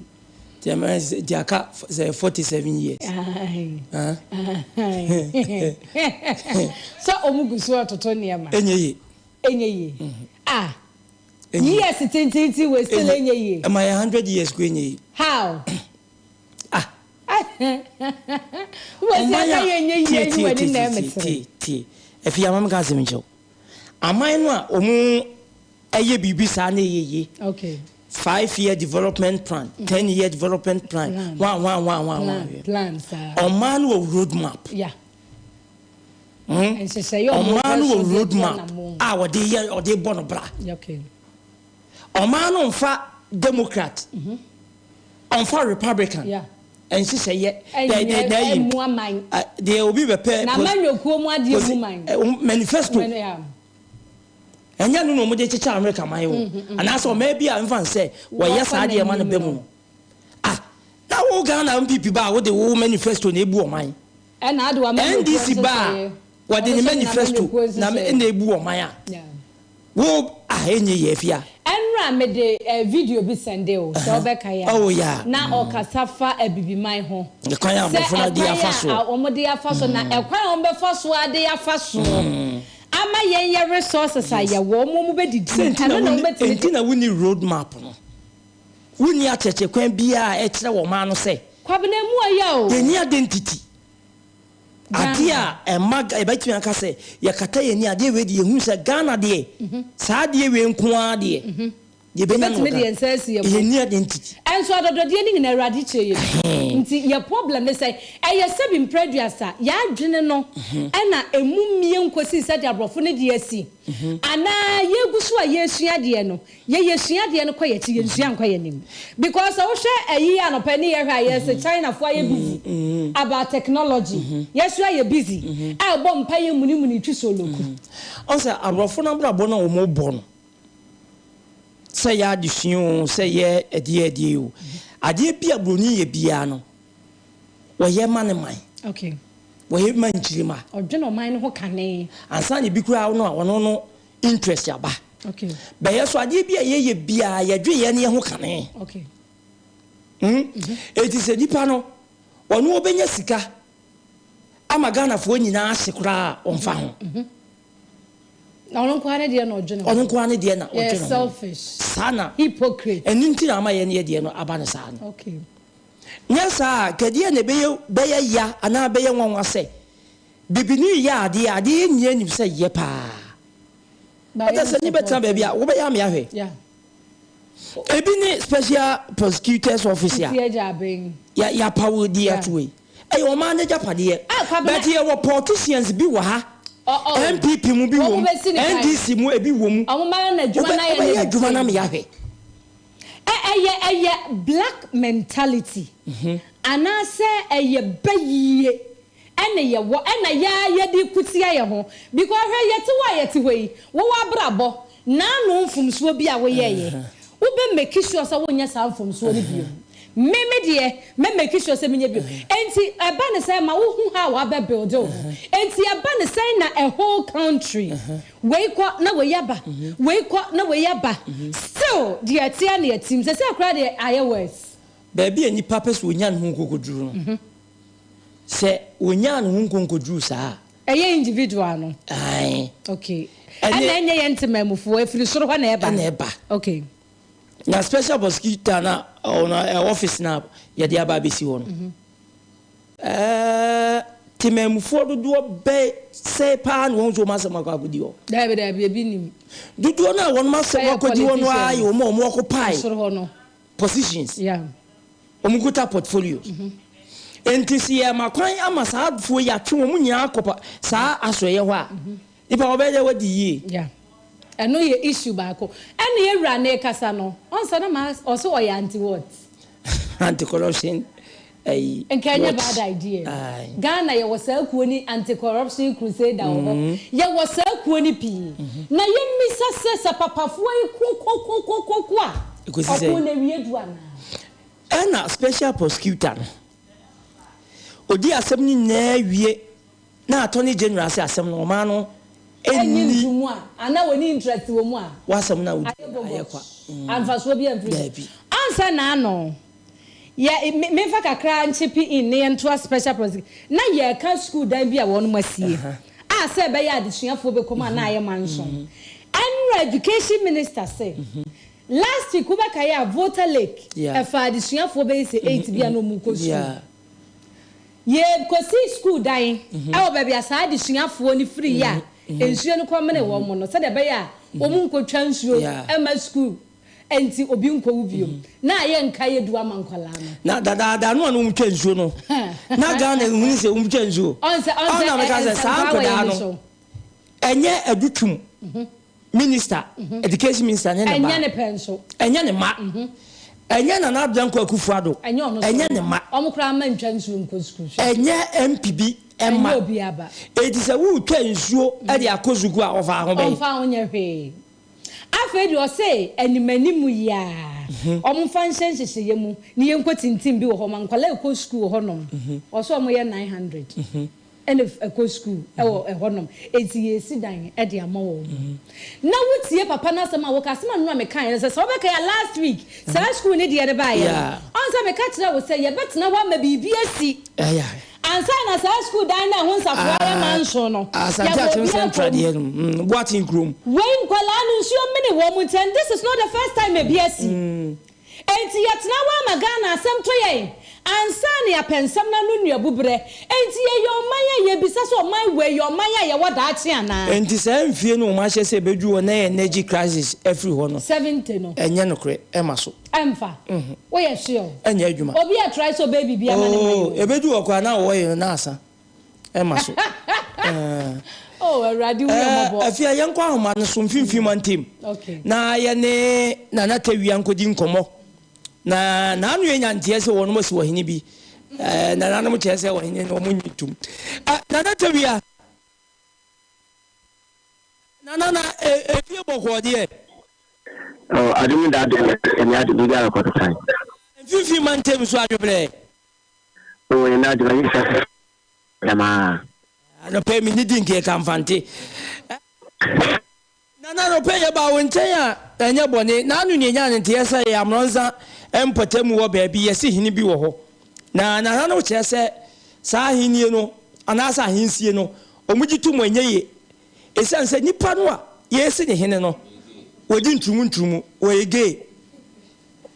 [SPEAKER 1] Ti aka sɛ 47 years.
[SPEAKER 2] Sɛ ɔmo gu so ɛtoto nneɛma.
[SPEAKER 1] Enye yie.
[SPEAKER 2] Enye yie. Ah. Years tententen wei still enye yie.
[SPEAKER 1] Ɛma yɛ 100 years ko enye yie.
[SPEAKER 2] How?
[SPEAKER 1] Ah.
[SPEAKER 2] Wọ́n ti aka yẹn nyẹ yie yi wọ́n ni na ẹ̀mí
[SPEAKER 1] tie tie efi ama mi ka asɛm nkyɛw aman no a wɔn ɛyɛ biribi saa na ɛyɛ yie.
[SPEAKER 2] Okay.
[SPEAKER 1] 5 year development plan, 10 year development plan, one one one one one.
[SPEAKER 2] Plan saa.
[SPEAKER 1] Ɔman no wɔ road map.
[SPEAKER 2] Nhyehyɛeɛ
[SPEAKER 1] ɔman no wɔ road map a wɔde yɛ ɔde bɔ no bra. Ɔman no nfa Democrat, ɔnfa Republican. Nhyehyɛeɛ
[SPEAKER 2] ɛnyɛ
[SPEAKER 1] dɛ
[SPEAKER 2] ɛmu aman.
[SPEAKER 1] Deɛ obi bɛpɛ.
[SPEAKER 2] Na amanyɔkuo mu adeɛ mu man.
[SPEAKER 1] Manifesto ɛnyɛ no na wɔde kyekyɛ America man o, anaasɛ ɔman bi a nfa nsɛ wɔyɛ saa deɛ ma no bɛ mu no. Ah, na wo Ghana NPP ba a, wode wo manifesto na ebu ɔman.
[SPEAKER 2] Ɛna ade wa
[SPEAKER 1] NDC ba a, wɔde ne manifesto na ɛna ebu ɔman a wo a ɛnyɛ yɛ afia.
[SPEAKER 2] Ɛnura mede video bi sɛnde o sɛ ɔbɛka yɛ.
[SPEAKER 1] Oh, yeah.
[SPEAKER 2] Na ɔkasa fa abibiman ho.
[SPEAKER 1] Ɛkwan a
[SPEAKER 2] sɛ
[SPEAKER 1] abɔfra de afa
[SPEAKER 2] ɛkwan
[SPEAKER 1] so.
[SPEAKER 2] A wɔde afa so na ɛkwan a wɔbɛfa so ade afa so. Ama yɛn yɛ resources a yɛwɔ, wɔn wɔn bɛdidi.
[SPEAKER 1] Sɛ nti na
[SPEAKER 2] Ɛno na
[SPEAKER 1] wonni,
[SPEAKER 2] wɔbɛtumi
[SPEAKER 1] nti
[SPEAKER 2] de.
[SPEAKER 1] na wonni road map no. Wonni akyerɛkyerɛ kwan biara a ɛkyerɛ wɔ ɔman no sɛ.
[SPEAKER 2] Kwabena emu ɔya o.
[SPEAKER 1] Yɛnni identity. Adeɛ
[SPEAKER 2] Ghana.
[SPEAKER 1] a ɛma yɛbɛtumi aka sɛ yɛkata yɛn ani adeɛ wei deɛ yɛhunu sɛ Ghana deɛ saa adeɛ wei nko ara deɛ yɛbɛnya no
[SPEAKER 2] Yɛbɛtumi
[SPEAKER 1] wɔ
[SPEAKER 2] de
[SPEAKER 1] Ghana.
[SPEAKER 2] yɛn nsa asi yɛn bo.
[SPEAKER 1] Yɛnni identity.
[SPEAKER 2] Ɛnso adɔdɔdeɛ no nyinaa Awurade kyerɛ yɛn bi.
[SPEAKER 1] Ɛhɛn.
[SPEAKER 2] Nti yɛ problem ne sɛ ɛyɛ sɛbi mprɛ aduasa yɛn adwene no ɛna ɛmu mmie nkɔsii sɛdeɛ aborɔfo no deɛ asi anaa yɛgu so a yɛresua adeɛ no. Yɛ yɛsua adeɛ no kɔ yɛkyi yɛnsua nkɔ yɛnim because sɛ wohwɛ ayi anɔpa yi ne yɛhwɛ a yɛse China foɔ ayɛ busy about technology yɛso ayɛ busy a ɛbɔ mpaeɛ munimuni twi soloku.
[SPEAKER 1] Ɔn sɛ aborɔfo no abrabɔ no a wɔn bɔ no sɛ yɛ adesua oo sɛ yɛ ɛdeɛ ɛdeɛ oo adeɛ bi a broni yɛ biara no wɔyɛ ma ne man.
[SPEAKER 2] Okay.
[SPEAKER 1] Wɔyɛ ma nkyirima.
[SPEAKER 2] Ɔdwene ɔman no ho kane.
[SPEAKER 1] Ansa na ebi koraa no a ɔno no interest aba.
[SPEAKER 2] Okay.
[SPEAKER 1] Bɛyɛ so adeɛ bi a yɛyɛ biara yɛdwe yɛn ne yɛn ho kane.
[SPEAKER 2] Okay.
[SPEAKER 1] Eti sɛ nipa no ɔno ɔbɛnya sika ama Ghanafoɔ nyinaa ahye koraa a ɔmfa ho.
[SPEAKER 2] Na ɔno nko ara ne deɛ na ɔdwene ho.
[SPEAKER 1] Ɔno nko ara ne deɛ na
[SPEAKER 2] Yɛyɛ
[SPEAKER 1] ɔdwene ho.
[SPEAKER 2] selfish.
[SPEAKER 1] Saa na.
[SPEAKER 2] Hypocrite.
[SPEAKER 1] Ɛno nti na ama yɛn yɛ deɛ no aba no saa no.
[SPEAKER 2] Okay.
[SPEAKER 1] Nyɛ saa a, kɛdeɛ na ɛbɛyɛ bɛyɛ ya anaa bɛyɛ nwanwa sɛ bibini reyɛ adeɛ a adeɛ yɛn nyinaa nim sɛ yɛ paa.
[SPEAKER 2] But
[SPEAKER 1] Ɔtɛ sɛ
[SPEAKER 2] yɛn
[SPEAKER 1] ne bɛtena baabi a wobɛyɛ ame ahwɛ.
[SPEAKER 2] Yeah.
[SPEAKER 1] Ebi ne special prosecutors office a
[SPEAKER 2] Nti agya abɛn.
[SPEAKER 1] ya yɛapaw di
[SPEAKER 2] Yeah.
[SPEAKER 1] ato yi. Ɛyɛ ɔman no agyapadeɛ.
[SPEAKER 2] Ah, Kwabena.
[SPEAKER 1] But yɛwɔ politicians bi wɔ ha.
[SPEAKER 2] Oh, oh.
[SPEAKER 1] NPP mu bi
[SPEAKER 2] Wɔn
[SPEAKER 1] wɔ mu,
[SPEAKER 2] bɛsi ne kan.
[SPEAKER 1] NDC mu ebi wɔ mu.
[SPEAKER 2] Wɔn mma na adwuma
[SPEAKER 1] Wobɛ
[SPEAKER 2] na ayɛ
[SPEAKER 1] wobɛyɛ
[SPEAKER 2] ne
[SPEAKER 1] adwuma na
[SPEAKER 2] team.
[SPEAKER 1] me ahwɛ.
[SPEAKER 2] Ɛ ɛyɛ ɛyɛ black mentality anaasɛ ɛyɛ bayie ɛna yɛwɔ ɛna yɛa yɛde ko tia yɛ ho because hwɛ yɛte hɔ a yɛte hɔ yi wo w'abrabɔ n'ano mfomsoɔ bi a woyɛɛyɛ wo bɛ make sure sɛ wonyɛ saa mfomsoɔ no bio me me deɛ mɛ make sure sɛ menyɛ bio enti ɛba ne sɛ ma wohu how wabɛ build wo ho enti ɛba ne sɛn na a whole country Wei kɔ na wei aba, wei kɔ na wei aba, still deɛ ɛte ara na yɛte mu, sɛsɛɛ koraa deɛ ayɛ worse.
[SPEAKER 1] Baabi a nipa pɛ sɛ ɔnya ne ho nkokoduru no, sɛ ɔnyaa ne ho nkonkoduru saa
[SPEAKER 2] a. Ɛyɛ individual no?
[SPEAKER 1] Ae.
[SPEAKER 2] Okay. Ɛna ɛnyɛ yɛn ntemamufoɔ, ɛfiri soro hɔ na ɛba?
[SPEAKER 1] Ɛna ɛba.
[SPEAKER 2] Okay.
[SPEAKER 1] Na special prosecutor na ɔno office na yɛde aba abɛsi hɔ no. Ɛɛ, temanmufoɔ dodoɔ bɛ sɛe paa na wɔn nso wɔn asɛm akɔ akɔdi hɔ?
[SPEAKER 2] Daabi, daabi, ebi nnim.
[SPEAKER 1] Dodoɔ no a wɔn asɛm
[SPEAKER 2] Ɛyɛ
[SPEAKER 1] akɔdi hɔ no ara yɛ
[SPEAKER 2] politicians.
[SPEAKER 1] wɔn a wɔn occupy
[SPEAKER 2] Soro hɔ no.
[SPEAKER 1] positions.
[SPEAKER 2] Yeah.
[SPEAKER 1] Wɔn kuta portfolios. Enti sɛ yɛma kwan ama saa afoɔ yi atwe wɔn nyinaa akɔ pa saa asoɛeɛ hɔ a, nipa wɔbɛyɛ dɛ wɔadi yie.
[SPEAKER 2] Yeah. Ɛno yɛ issue baako. Ɛna yɛ wura no rekasa no, ɔnsa na ma ɔse ɔyɛ anti what?
[SPEAKER 1] Anti corruption ayi
[SPEAKER 2] Nka ɛnyɛ
[SPEAKER 1] watch.
[SPEAKER 2] bad idea.
[SPEAKER 1] Aye.
[SPEAKER 2] Ghana yɛwɔ saa kuo ni anti corruption crusader wɔ hɔ. Yɛwɔ saa kuo no pii. Na yɛmmisa sɛ sɛ papafoɔ yi ko ko ko ko ko ko a,
[SPEAKER 1] Ɛkɔsi
[SPEAKER 2] ɔko
[SPEAKER 1] sɛn?
[SPEAKER 2] no awie du anaa?
[SPEAKER 1] Ɛna special prosecutor no ɔdi asɛm no nyinaa wie na attorney general sɛ asɛm no ɔman no
[SPEAKER 2] Ɛnyi
[SPEAKER 1] nni.
[SPEAKER 2] nto mu a anaa wɔnni interest wɔ mu a.
[SPEAKER 1] W'asɛm no a wodi
[SPEAKER 2] Ayɛ
[SPEAKER 1] no ayɛ kwa.
[SPEAKER 2] bogus. Amfasoɔ biara mfiri so.
[SPEAKER 1] Daabi.
[SPEAKER 2] Ansa na ano yɛ me memfa kakra nkyepe in na yɛntoa special prosecutor na yɛreka sukuu dan bi a wɔnom asie a sɛ ɛbɛyɛ a adesuafoɔ bɛkɔ mu a na ayɛ manson. Ɛnora education minister se last week wobɛkae a Volta Lake ɛfaa adesuafoɔ bɛyɛ sɛ eight bi a na wɔrekɔ sukuu. Yɛkɔsii sukuu dan wɔ baabi a saa adesuafoɔ no firiiɛ a nsuo no kɔmenee wɔn no, sɛdeɛ ɛbɛyɛ a wɔnkɔtwa nsuo mma sukuu nti obi nkɔwu bio, na ayɛ nkaeɛ du ama nkwadaa no.
[SPEAKER 1] Na dadaada no a na wɔtwa nsuo no, na Ghana nhunu sɛ wɔtwa nsuo.
[SPEAKER 2] Ɔn sɛ, ɔn sɛ,
[SPEAKER 1] Ɔn na meka sɛ saa
[SPEAKER 2] nsɛmfaa wɔ
[SPEAKER 1] nkwadaa
[SPEAKER 2] yɛn
[SPEAKER 1] no,
[SPEAKER 2] so.
[SPEAKER 1] ɛnyɛ Adutwum minister, education minister ne ne ba.
[SPEAKER 2] Ɛnyɛ ne pɛ nso.
[SPEAKER 1] Ɛnyɛ ne mma. Ɛnyɛ Nana Addo Dankwa Akufo Addo.
[SPEAKER 2] Ɛnyɛ ɔno nso.
[SPEAKER 1] Ɛnyɛ ne mma.
[SPEAKER 2] Wɔn koraa mma ntwa nsuo nkɔ sukuu. Hwɛ.
[SPEAKER 1] Ɛnyɛ MP bi mma.
[SPEAKER 2] Ɛnyɛ obiara ba.
[SPEAKER 1] Enti sɛ woretwa nsuo de akɔ sukuu a, ɔfa ho bɛn?
[SPEAKER 2] Ɔmfa ho nyɛ hwee. Afei deɛ ɔse anim anim yi ara, wɔmfa nhyɛ nhyehyɛeɛ mu na yɛnkɔ tintim bi wɔ hɔ ma nkwadaa ɛkɔ sukuu wɔ hɔnom. Ɔse wɔyɛ 900. na ɛkɔ sukuu wɔ ɛhɔnom, enti yɛresi dan de ama wɔn. Na wotie papa no asɛm a woka, asɛm a nnora mekaeɛ no sɛ, sɛ wobɛkae a last week saa sukuu no deɛ no baeɛ no, ɔn sɛ meka kyerɛɛ wo sɛ yɛbɛtena hɔ ama biribi asi. Ansa na saa sukuu dan no a ɛho nsafoa yɛ manso no,
[SPEAKER 1] Asante
[SPEAKER 2] yɛbɔ
[SPEAKER 1] Akyem
[SPEAKER 2] obi
[SPEAKER 1] Central
[SPEAKER 2] akɔ
[SPEAKER 1] deɛ
[SPEAKER 2] mu.
[SPEAKER 1] no, Boateng kurom.
[SPEAKER 2] Wei nkwadaa no nsuo mene wɔn nti and this is not the first time ebi asi. Enti yɛtena hɔ ama Ghana asɛm to yɛn ansa na yɛapɛ nsɛm no ano nnuabuberɛ. Enti yɛyɛ ɔman a yɛbisa sɛ ɔman wei yɛ ɔman a yɛwɔ daakye anaa?
[SPEAKER 1] Enti saa mfie no wɔn ahyɛ sɛ ɛbɛduru hɔ na energy crisis afiri hɔ no,
[SPEAKER 2] 70 no.
[SPEAKER 1] ɛnyɛ nokorɛ, ɛmma so.
[SPEAKER 2] Ɛmfa. Woyɛ sure?
[SPEAKER 1] Ɛnyɛ adwuma.
[SPEAKER 2] Obi a try sɛ ɔbɛyɛ biribi ama ne man
[SPEAKER 1] Oh,
[SPEAKER 2] o.
[SPEAKER 1] ɛbɛduru hɔ koraa na wɔyɛ no na asa. Ɛmma so. Ɛɛ.
[SPEAKER 2] Oh, Awurade hu yɛn mmɔbɔ.
[SPEAKER 1] Afei yɛnkɔ ahoma no so mfimfini mantam
[SPEAKER 2] Okay.
[SPEAKER 1] na yɛne Nana Tawia nkɔdi nkɔmmɔ. Na n'ano yɛ nyanteɛ sɛ wɔnom asi ɔhene bi. Ɛɛ, nananom kyerɛ sɛ ɔhene no wɔn nnye ntom. Ɛ, Nana Tawia. Nana na efie bɔkɔɔ deɛ.
[SPEAKER 4] Oh, adom da adom ɛni ade biribi ara kɔto kan.
[SPEAKER 1] Mfimfini mantam so adwobrɛ.
[SPEAKER 4] Oh, ɛni adom ɛyi sɛ damaa.
[SPEAKER 1] Anɔpɛ mi ni di nkeɛ kamfante. Nana anɔpɛ yɛ ba wo nkyɛn a ɛnyɛ bɔne. Na ano nea nya ne nteɛ sɛ yɛ amrɔnsa mpɔtam wɔ baabi yɛsi hene bi wɔ hɔ. Na nana no kyerɛ sɛ saa ahennie no anaasɛ ahensie no wɔn gye tom ɛnyɛ yie. Esiane sɛ nipa no a yɛresi ne hene no wɔdi nturumu nturumu, wɔyɛ gay.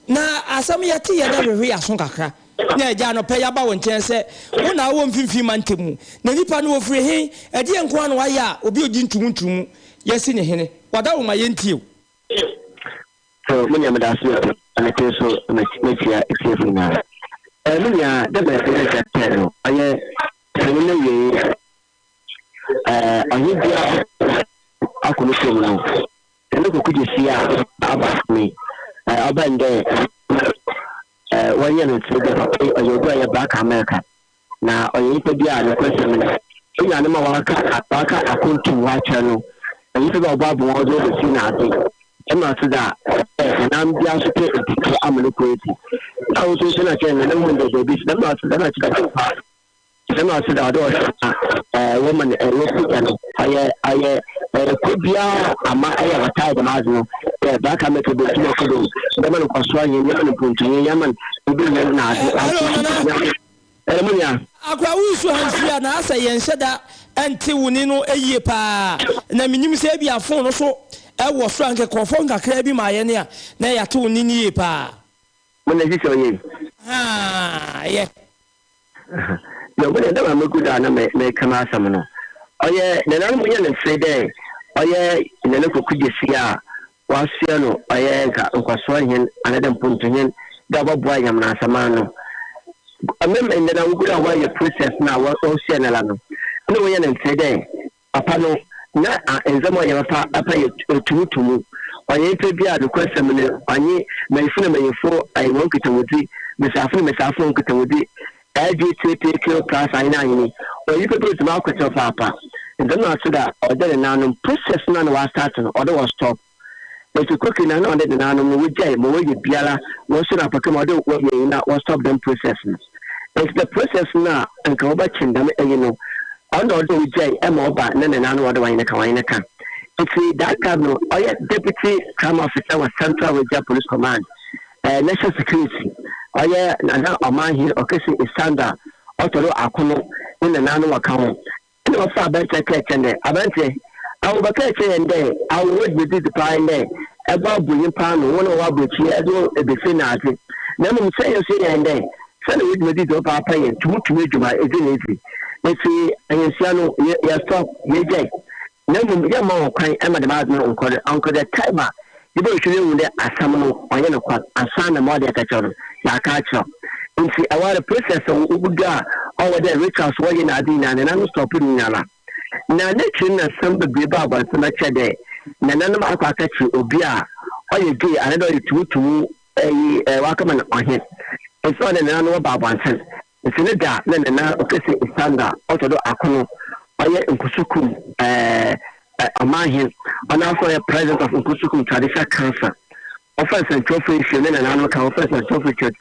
[SPEAKER 1] Na asɛm yɛte yɛ na hwehwe yɛaso kakra. Na agya anɔpɛ yɛaba wo nkyɛn sɛ wo na wowɔ mfimfini mantam mu. Na nipa no wɔfiri he? Ɛdeɛn nko ara na wayɛ a obi a ɔdi nturumu nturumu yɛasi ne hene? Wada wo ma yɛntie wo.
[SPEAKER 4] So me nua meda ase bebree na mete nso mekyia atiefo nyinaa. Eh, me nua dɛ mɛ ɛyɛ sɛ no ɔyɛ sɛne no awiei eh, ɔhe bia akɔ no kurom no ɛne kɔkɔ gyesi a aba me eh, ɔbɛn dɛ eh, wɔyɛ no nti dɛ papa yi ɔyɛ obi a ɔyɛ Black America na ɔyɛ nipa bi a nokwasɛm no enuanom a wɔaka wɔaka akontum hɔ akyerɛ no nyimpa bi a ɔbɔ aboa ɔdze ɔbɛsi n'adze ɛma so dza ɛ nam bia so pɛ ntutu ama no kɔ esi na wo nso na kyerɛ na hu dɛ baabi dɛm na ɔse dɛm na kyerɛ dɛm na ɔse dɛ ɔde ɔhwɛ na ɛɛ wɔma no ɛɛ wɔpagya no ɔyɛ ɔyɛ ɛɛ kɔ biara ama ɛyɛ wɔtae dɛm adze no dɛ Black America bɛtum akɔ do yɛma no nkɔsoɔ yɛn yɛma no mpontuo yɛma no ebi yɛn na adze
[SPEAKER 1] Hello, Nana.
[SPEAKER 4] Ɛɛ mo nua.
[SPEAKER 1] Akora wo nsu hansi a na asɛ yɛn hyɛ da nte wo ne no yie paa na menim sɛ ebia phone no so wɔ soro a nka kɔ fam kakraa bi ma yɛn a na yɛate wo nne no yie paa.
[SPEAKER 4] Mo na sisi ɔyɛ yi.
[SPEAKER 1] Haa yɛ.
[SPEAKER 4] Yo, mo deɛ dɛ ma megu do a na meka m'asɛm no ɔyɛ nananom yɛ no mfe dɛ ɔyɛ Nana Kwaku Gyasi a wɔasoɛ no ɔyɛ nka nkɔsoɔ hen anaadɛ mpontu hen dɛ ɔbɔboa Nyamenasaman no. Mem ndɛ na wogu do a wɔreyɛ process no a wɔsoɛ no la no, nna wɔyɛ no mfe dɛ Papa no, na ndzɛmba a ɔyɛ papa papa yɛ tumutumu. Ɔnnyɛ nyimpa bi a nokwasɛm no, ɔnye mbanyimfo na mbanyimfo hɔn nkitahodzi, mbasiafo na mbasiafo hɔn nkitahodzi, LGTTQ plus ahen ahen, ɔyɛ nyimpa bi a odzi m'akotsen papaapa. Ndzɛmba so da ɔwɔ dɛ nenaanom process no a nna wɔastart no, ɔwɔ dɛ wɔ stop. Ntsi quickly na nna ɔnye nenaanom no wogyae ma wɔyɛ biara, wɔsɔ no apaka mu a ɔwɔ dɛ wɔyɛ nyina wɔ stop dɛm process no. Ntsi the process no a nka wɔbɛkyen dɛm enyi no, ɔno na ɔwɔ dɛ ogyae ma ɔba na nenaanom ɔwɔ dɛ wɔnye no ka wɔnye no ka. Ntsi that time no ɔyɛ deputy crime officer wɔ Central Regional Police Command, eh, National Security, ɔyɛ Nana Ɔmanhen Ɔkɛse Esanda ɔtɔ do akono ne nenaanom wɔka ho. Nna ɔfrɛ aberantsɛ kaa kyerɛ no dɛ, Aberantsɛ, awo bɛkaa kyerɛ hɛn dɛ awo w'edwumadzi dze paa nye dɛ ebɔ abo nyimpa ano, hɔn a wɔwɔ aborɔkyir edze hɔn ebefir na adze. Na mbom sɛ hɛn so yɛyɛ hɛn dɛ sɛna w'edwumadzi dze ɔpaapa yɛ tumtum edwuma edze na edzi. Ntsi ahɛnsia no yɛ yɛstop, yegyae. Na mbom yɛmma hɔn kwan ma dɛm adze no nnkɔ do until the time a yebohwehwɛ na yehu dɛ asɛm no ɔnnyɛ nokwar ansaana ma ɔdze akɛkyerɛw no yɛaka akyerɛw. Ntsi ɛwar process a ogu do a ɔwɔ dɛ rituals wɔyɛ na adze nyina nananom stop ne nyinara. Na n'ekyir no na nsɛm beberee baa abɔntsen bɛkyerɛ dɛ nananom akɔ akɛkyer obi a ɔyɛ gay anaa dɛ ɔyɛ tumutumu ɛyi wɔakɛma no ɔhen. Ntsi ɔwɔ dɛ nananom wɔba abɔntsen. Ntsi ne da na Nana Okese Isanda ɔtɔ do akron ɔyɛ Nkusukum ɔmanhen, ɔnoara so ɔyɛ President of Nkusukum Traditional Council. Ɔfa nsɛnkyerɛwfo ehyia ne nananom ka ho, ɔfa nsɛnkyerɛwfo ehyia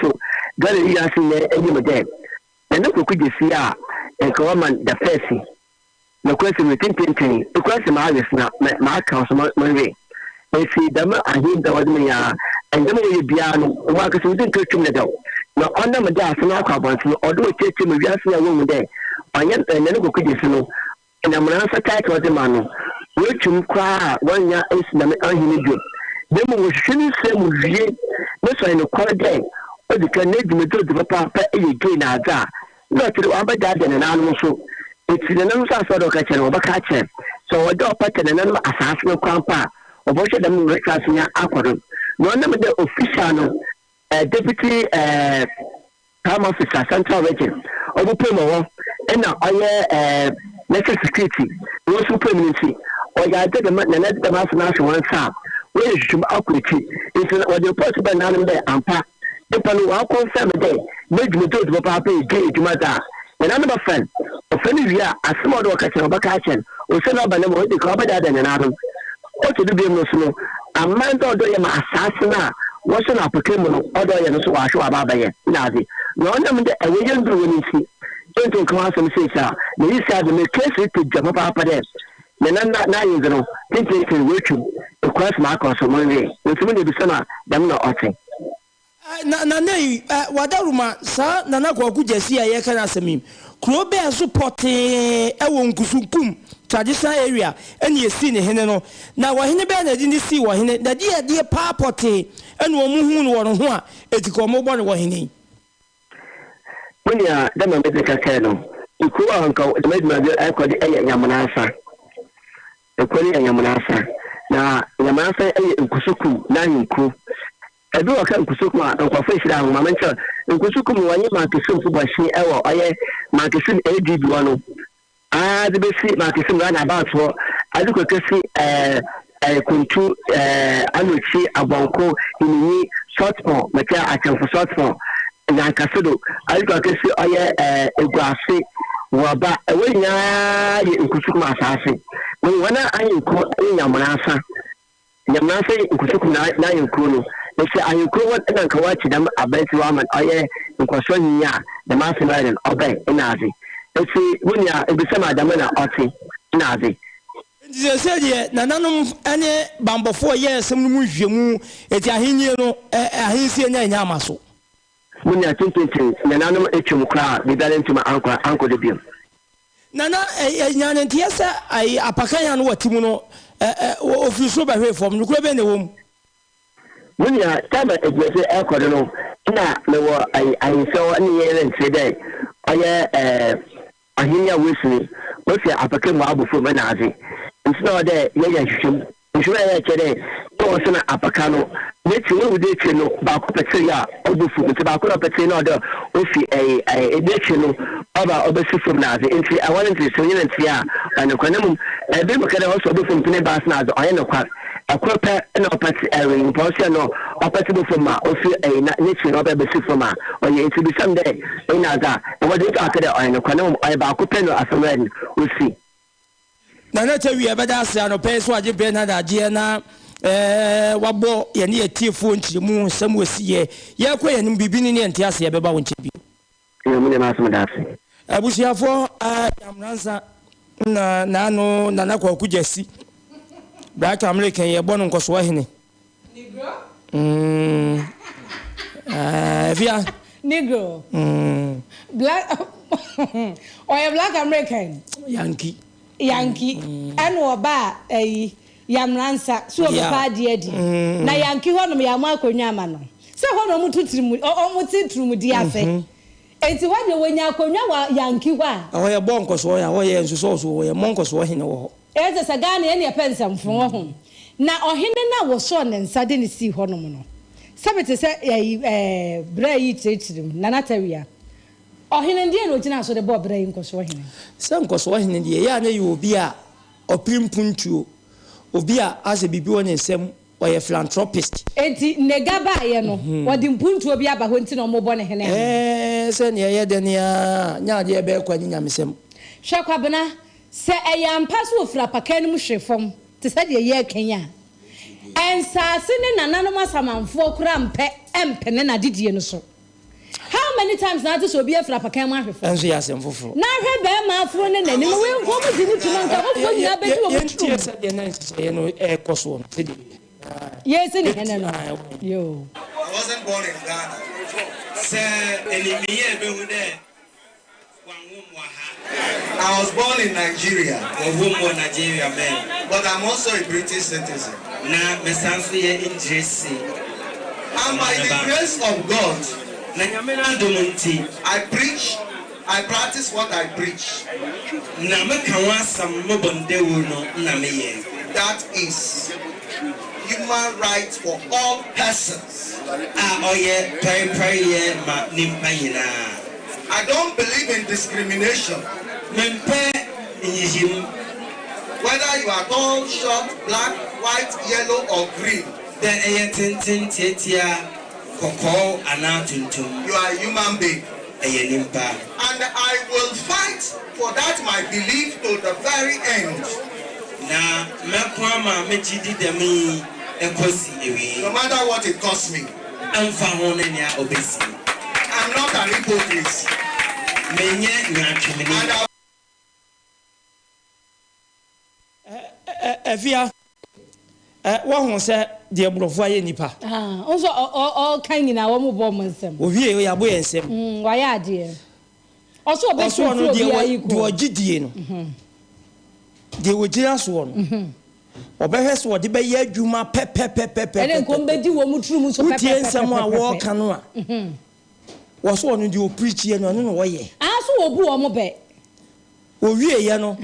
[SPEAKER 4] to Ghana wiase nyinaa enyim dɛ Nana Kwaku Gyasi a nka wɔma no the first yi, Nokwasɛm ni, tsentsenntsen, ekura sɛ mawe so na maakaw so monnwe. Ntsi dɛm ahendzi a wɔdze ma yi ara, ndzɛmba a wɔyɛ biara no, hɔn ankasa wodzi nka twam dadaw. Na ɔnam dɛ asɛm no akɔ abɔntsen no, ɔwɔ dɛ wɔkyerɛkyerɛ mu wiase nyina wohu dɛ ɔnnyɛ Nana Kwaku Gyasi no na Mmeransa title a ɔdze ma no, oetwa mu koraa a wɔnnya nnsi dɛm ɔhen no bio. Na mbom wɔhwehwɛ ne nsɛm mu wie na sɛ ɔyɛ nokwar dɛ odzi kan n'edwumadzi a odzi papaapa yɛ gay na adze a, nna ɔkyerɛ dɛ ɔabɛdaadaa nananom so. Ntsi nananom so asɛm a ɔwɔ dɛ wɔka kyerɛ no, wɔbɛka akyerɛ no. Sɛ ɔwɔ dɛ ɔpata nananom asaase no koraa mpo a, wɔbɔhwɛ dɛm rituals no akɔ do. Na ɔnam dɛ official no, Deputy Prime Officer, Central Region, ɔbɔpue mu hɔ na ɔyɛ National Security wɔn nso pue mu no nti, ɔyɛ adze dɛm na n'adze dɛm asɛm ahyɛ wɔn nsa a, wɔyɛ nhwehwɛmu akɔ ekyir. Nti no, wɔdze report baa nanom dɛ ampa, nyimpa no wɔakɔnfɛm dɛ n'edwumadzi a odzi papaapa yɛ gay edwuma dze a, nananom bɛfrɛ no. Wɔfrɛ no wie a, asɛm a ɔwɔ dɛ wɔka kyerɛ no, wɔbɛka akyerɛ no. Osian ɔba no mu, odzi kan ɔbɛdaadaa nananom. Ɔtɔ do bio no so no, aman dɛ ɔdɔ yɛ ma asaase no a wɔhyɛ no apɔka mu no, ɔdɔ yɛ no so ɔahwɛ ɔaba abɛyɛ na adze. Na ɔnam dɛ ɛwɔ yɛ ndur wɔ no ntsi, yenntum nnka ho asɛm sesei a, na iyi si adze mekesi rotɔ dwa papaapa dɛ Nana na n'ayɛdze no tsentsenntsen woetwa mu, ekuan so ma akɔ so, monnwee. Ntsi mo nyabisa no a, dɛm na ɔtse.
[SPEAKER 1] Na na nnɛ yi, Wadaroma, saa Nana Kwaku Gyasi a yɛreka n'asɛm yi, kuro bɛn so pɔtee wɔ Nkusunkum traditional area na yɛsii ne hene no? Na ɔhene bɛn na ɛde no sii ɔhene? Na ɛdeɛn adeɛ paa pɔtee na wɔhuu no wɔ ne ho a enti ka wɔrebɔ no ɔhene yi?
[SPEAKER 4] Mo nua, dɛ ma medze kɛkɛɛ no, ekurow a nka dɛm edwumadzi no rekɔ do yɛ Nyamonansa. Ekurow no yɛ Nyamonansa, na Nyamonansa yɛ Nkusukum n'ahenkurow. Ebi wɔ ka Nkusukum a nkorɔfo ehyira ho, ma menkyerɛ wo. Nkusukum no wɔnye Mankessimfo bɔ hye wɔ ɔyɛ Mankessim ADB hɔ no ara dze besi Mankessim round about hɔ adze kɔ kesi ɛɛ ɛɛ Kuntu ɛɛ Anokye Abɔnko Hininyi Sɔtpɔn mekyerɛ Akyɛmfo Sɔtpɔn Nyankasedo adze kɔ kesi ɔyɛ ɛɛ Eguase Wɔba ɛhɔ nyinaa yɛ Nkusukum asaase. Hɔn ahenkuro nye Nyamoransa. Nyamnansa yi nkotoku na n'ahenkuro no, mese ahenkuro hɔ na nka wɔakye dɛm aberantsɛ yi wɔama no ɔyɛ nkɔsoɔ nyi a dɛm asɛm ayɛ dɛn ɔbɛn na adze. Ntsi mo nua ebisa me a dɛm na ɔtse na adze.
[SPEAKER 1] Enti seesei deɛ, nananom ne banbɔfoɔ yɛɛ asɛm no mu nhwehwɛmu, enti ahennie no, ahensie no annya amma so.
[SPEAKER 4] Mo nua tsentsenntsen, nananom etwa mu koraa a biribiara enntum annkɔ annkɔ do bio.
[SPEAKER 1] Nana, nya ne nteɛ sɛ apakan a na wɔte mu no, ɔfiri soro bɛhwee fam. Nokorɛ bɛn na ɛwɔ mu?
[SPEAKER 4] Mo nua, time a dwumadzi rekɔ do no, nna mewɔ ahemfie hɔ ne yɛn rentse dɛ ɔyɛ ɔhen a woesi no, ofi apakan mu abɔ famu na adze. Ntsi nna ɔwɔ dɛ yɛyɛ nhwehwɛmu. Nhwehwɛmu a yɛyɛe kyerɛ dɛ nna wɔsɛn apaka no n'ekyir, woewu dɛ ekyir no baako pɛtsee a ɔbɔ famu, ntsi baako na ɔpɛtsee na ɔwɔ dɛ ofi n'ekyir no ɔba ɔbɛsi famu na adze. Ntsi hɔn dze sɛ ɔnnyɛ ntsi a ɔyɛ nokwar na mbom binom ka dɛ ɔsɛ ɔbɔ famu ntsi ne baasa na adze, ɔnnyɛ nokwar. Kor pɛ na ɔpɛtse nyimpa ɔsɛ no ɔpɛtse bɔ famu a ofi n'ekyir no ɔba besi famu a ɔyɛ. Ntsi bisa me dɛ nna adze a, hɔn dze nntum aka dɛ ɔyɛ nokwar na mbom ɔyɛ baako pɛ na asɛm no ayɛ dɛn osi.
[SPEAKER 1] Nana Tawia bɛda ase anɔpa yi so agye berɛ na adagyeɛ na wabɔ yɛne yɛn atiefoɔ nkyerɛmu nsɛm wɔ ɛsiiɛ. Yɛrekɔ yɛn anim, biribi ne ne yɛnte aseɛ bɛba wo nkyɛn bio.
[SPEAKER 4] Yoo me deɛ m'asom da ase.
[SPEAKER 1] Abusuafoɔ Yam Nansa na naano Nana Kwaku Gyasi Black American yɛbɔ no nkɔsoɔ hene.
[SPEAKER 2] Negro.
[SPEAKER 1] Mm. Afia.
[SPEAKER 2] Negro. Mm. Black. Ɔyɛ black American.
[SPEAKER 1] Yankee.
[SPEAKER 2] Yankee. Ɛna ɔba ɛyi Yamransa so ɔbɛfa adeɛ adi. Na Yankee hɔ nom yɛama akonnwa ama no. Sɛ hɔ na wɔn to tirim wɔn te turumudi ase. Eti hɔ deɛ wɔnya akonnwa wɔ Yankee hɔ a.
[SPEAKER 1] Ɛhɔ yɛ bɔ nkɔsoɔ yɛ hɔ yɛ nsosɔɔso wɔ yɛ mmɔ nkɔsoɔ hene wɔ hɔ.
[SPEAKER 2] Ɛsɛ sɛ Ghana yɛne yɛpɛ nsɛmfoo wɔ ho. Na ɔhene no a wɔsɔɔ ne nsa de no sii hɔnom no, sɛ mete sɛ ɛyi ɛɛ bra yi kyerɛkyerɛ mu, Nana Tawia, ɔhene no deɛn na ɔgyinaa so de bɔɔ bra yi nkɔsoɔ hene?
[SPEAKER 1] Sɛ nkɔsoɔ hene deɛ, ɛyɛ a na ɛyɛ obi a ɔpere mpuntuo, obi a asɛ biribi wɔ ne nsam, ɔyɛ philanthropist.
[SPEAKER 2] Enti Nega baeɛ no, ɔde mpuntuo bi aba hɔ nti na wɔrebɔ no hene anaa?
[SPEAKER 1] Ɛɛ, sɛ nea ɛyɛ dɛn ara a, nyɛ adeɛ a ɛbɛyɛ kwa ne nyamesɛm.
[SPEAKER 2] Hwɛ Kwabena, Sɛ ɛyɛ ampa sɛ wɔfiri apakan no mu hwe fam te sɛ deɛ yɛreka yi a, nsase ne nananom asamanfoɔ koraa mpɛ mpene n'adedie no so. How many times na woate sɛ obi afiri apakan mu ahwe fam?
[SPEAKER 1] Ɛnso yɛ asɛm foforɔ.
[SPEAKER 2] Na hwɛ barima aforo ne n'anim wei nka wɔn gye no tom a nka hɔfoɔ nyinaa bɛdi wɔn
[SPEAKER 1] Yɛntie
[SPEAKER 2] tirim.
[SPEAKER 1] sɛdeɛ na nhyehyɛeɛ no rekɔ soɔ no sɛdeɛ
[SPEAKER 2] Yɛresi ne hene no. Yoo.
[SPEAKER 5] I wasn't born in Ghana. Sɛ enyimnyɛ ebehu dɛ wɔannwo me wɔ ha.
[SPEAKER 6] I was born in Nigeria.
[SPEAKER 5] Wɔwoo me wɔ Nigeria man.
[SPEAKER 6] But I'm also a British citizen.
[SPEAKER 5] Na mesan so yɛ Ngyiresi
[SPEAKER 6] And by the
[SPEAKER 5] ɔmanba.
[SPEAKER 6] grace of God.
[SPEAKER 5] Na Nyame n'adom ntsi.
[SPEAKER 6] I preach, I practice what I preach.
[SPEAKER 5] Na meka ho asɛm, mobɔ no dawur no nna meyɛ.
[SPEAKER 6] That is human rights for all persons.
[SPEAKER 5] A ɔyɛ pɛrpɛryɛ ma nyimpa nyina.
[SPEAKER 6] I don't believe in discrimination.
[SPEAKER 5] Memmpɛ nyiyimu.
[SPEAKER 6] Whether you are tall, short, black, white, yellow or green.
[SPEAKER 5] Dɛ eyɛ tsentsen, tsiatsia, kɔkɔɔ anaa tuntum.
[SPEAKER 6] You are a human being.
[SPEAKER 5] Eyɛ nyimpa.
[SPEAKER 6] And I will fight for that my belief to the very end.
[SPEAKER 5] Na mɛko ama me gyidi dɛm yi ekosi ewiei.
[SPEAKER 6] No matter what it costs me.
[SPEAKER 5] Ɛmfa ho ne nea obesi.
[SPEAKER 6] I'm not an hypocrite.
[SPEAKER 5] Menyɛ nyaatwomni.
[SPEAKER 6] And I.
[SPEAKER 1] Afia, woahu sɛ deɛ borɔfo ayɛ nnipa.
[SPEAKER 2] Wo nso ɔka nyinaa wɔn bɔ wɔn nsam.
[SPEAKER 1] Owie o yɛabɔ yɛn nsam.
[SPEAKER 2] Wayɛ adeɛ. Ɔsɛ ɔbɛ
[SPEAKER 1] Ɔsɛ ɔno
[SPEAKER 2] treat
[SPEAKER 1] deɛ
[SPEAKER 2] obiara
[SPEAKER 1] wɔ
[SPEAKER 2] equal.
[SPEAKER 1] deɛ ɔgye die no, deɛ ɔgyina soɔ no, ɔbɛhwɛ sɛ ɔde bɛyɛ adwuma pɛpɛpɛpɛpɛpɛ.
[SPEAKER 2] Ɛne nka wɔn bɛdi wɔn tiri mu nso
[SPEAKER 1] Wotie nsɛm a
[SPEAKER 2] pɛpɛpɛpɛpɛpɛ.
[SPEAKER 1] wɔreka no a, wɔsɛ ɔno deɛ ɔpreachie no, ɛno na ɔyɛ.
[SPEAKER 2] Aa so wɔbu wɔn bɛ.
[SPEAKER 1] Ɔwieɛ no.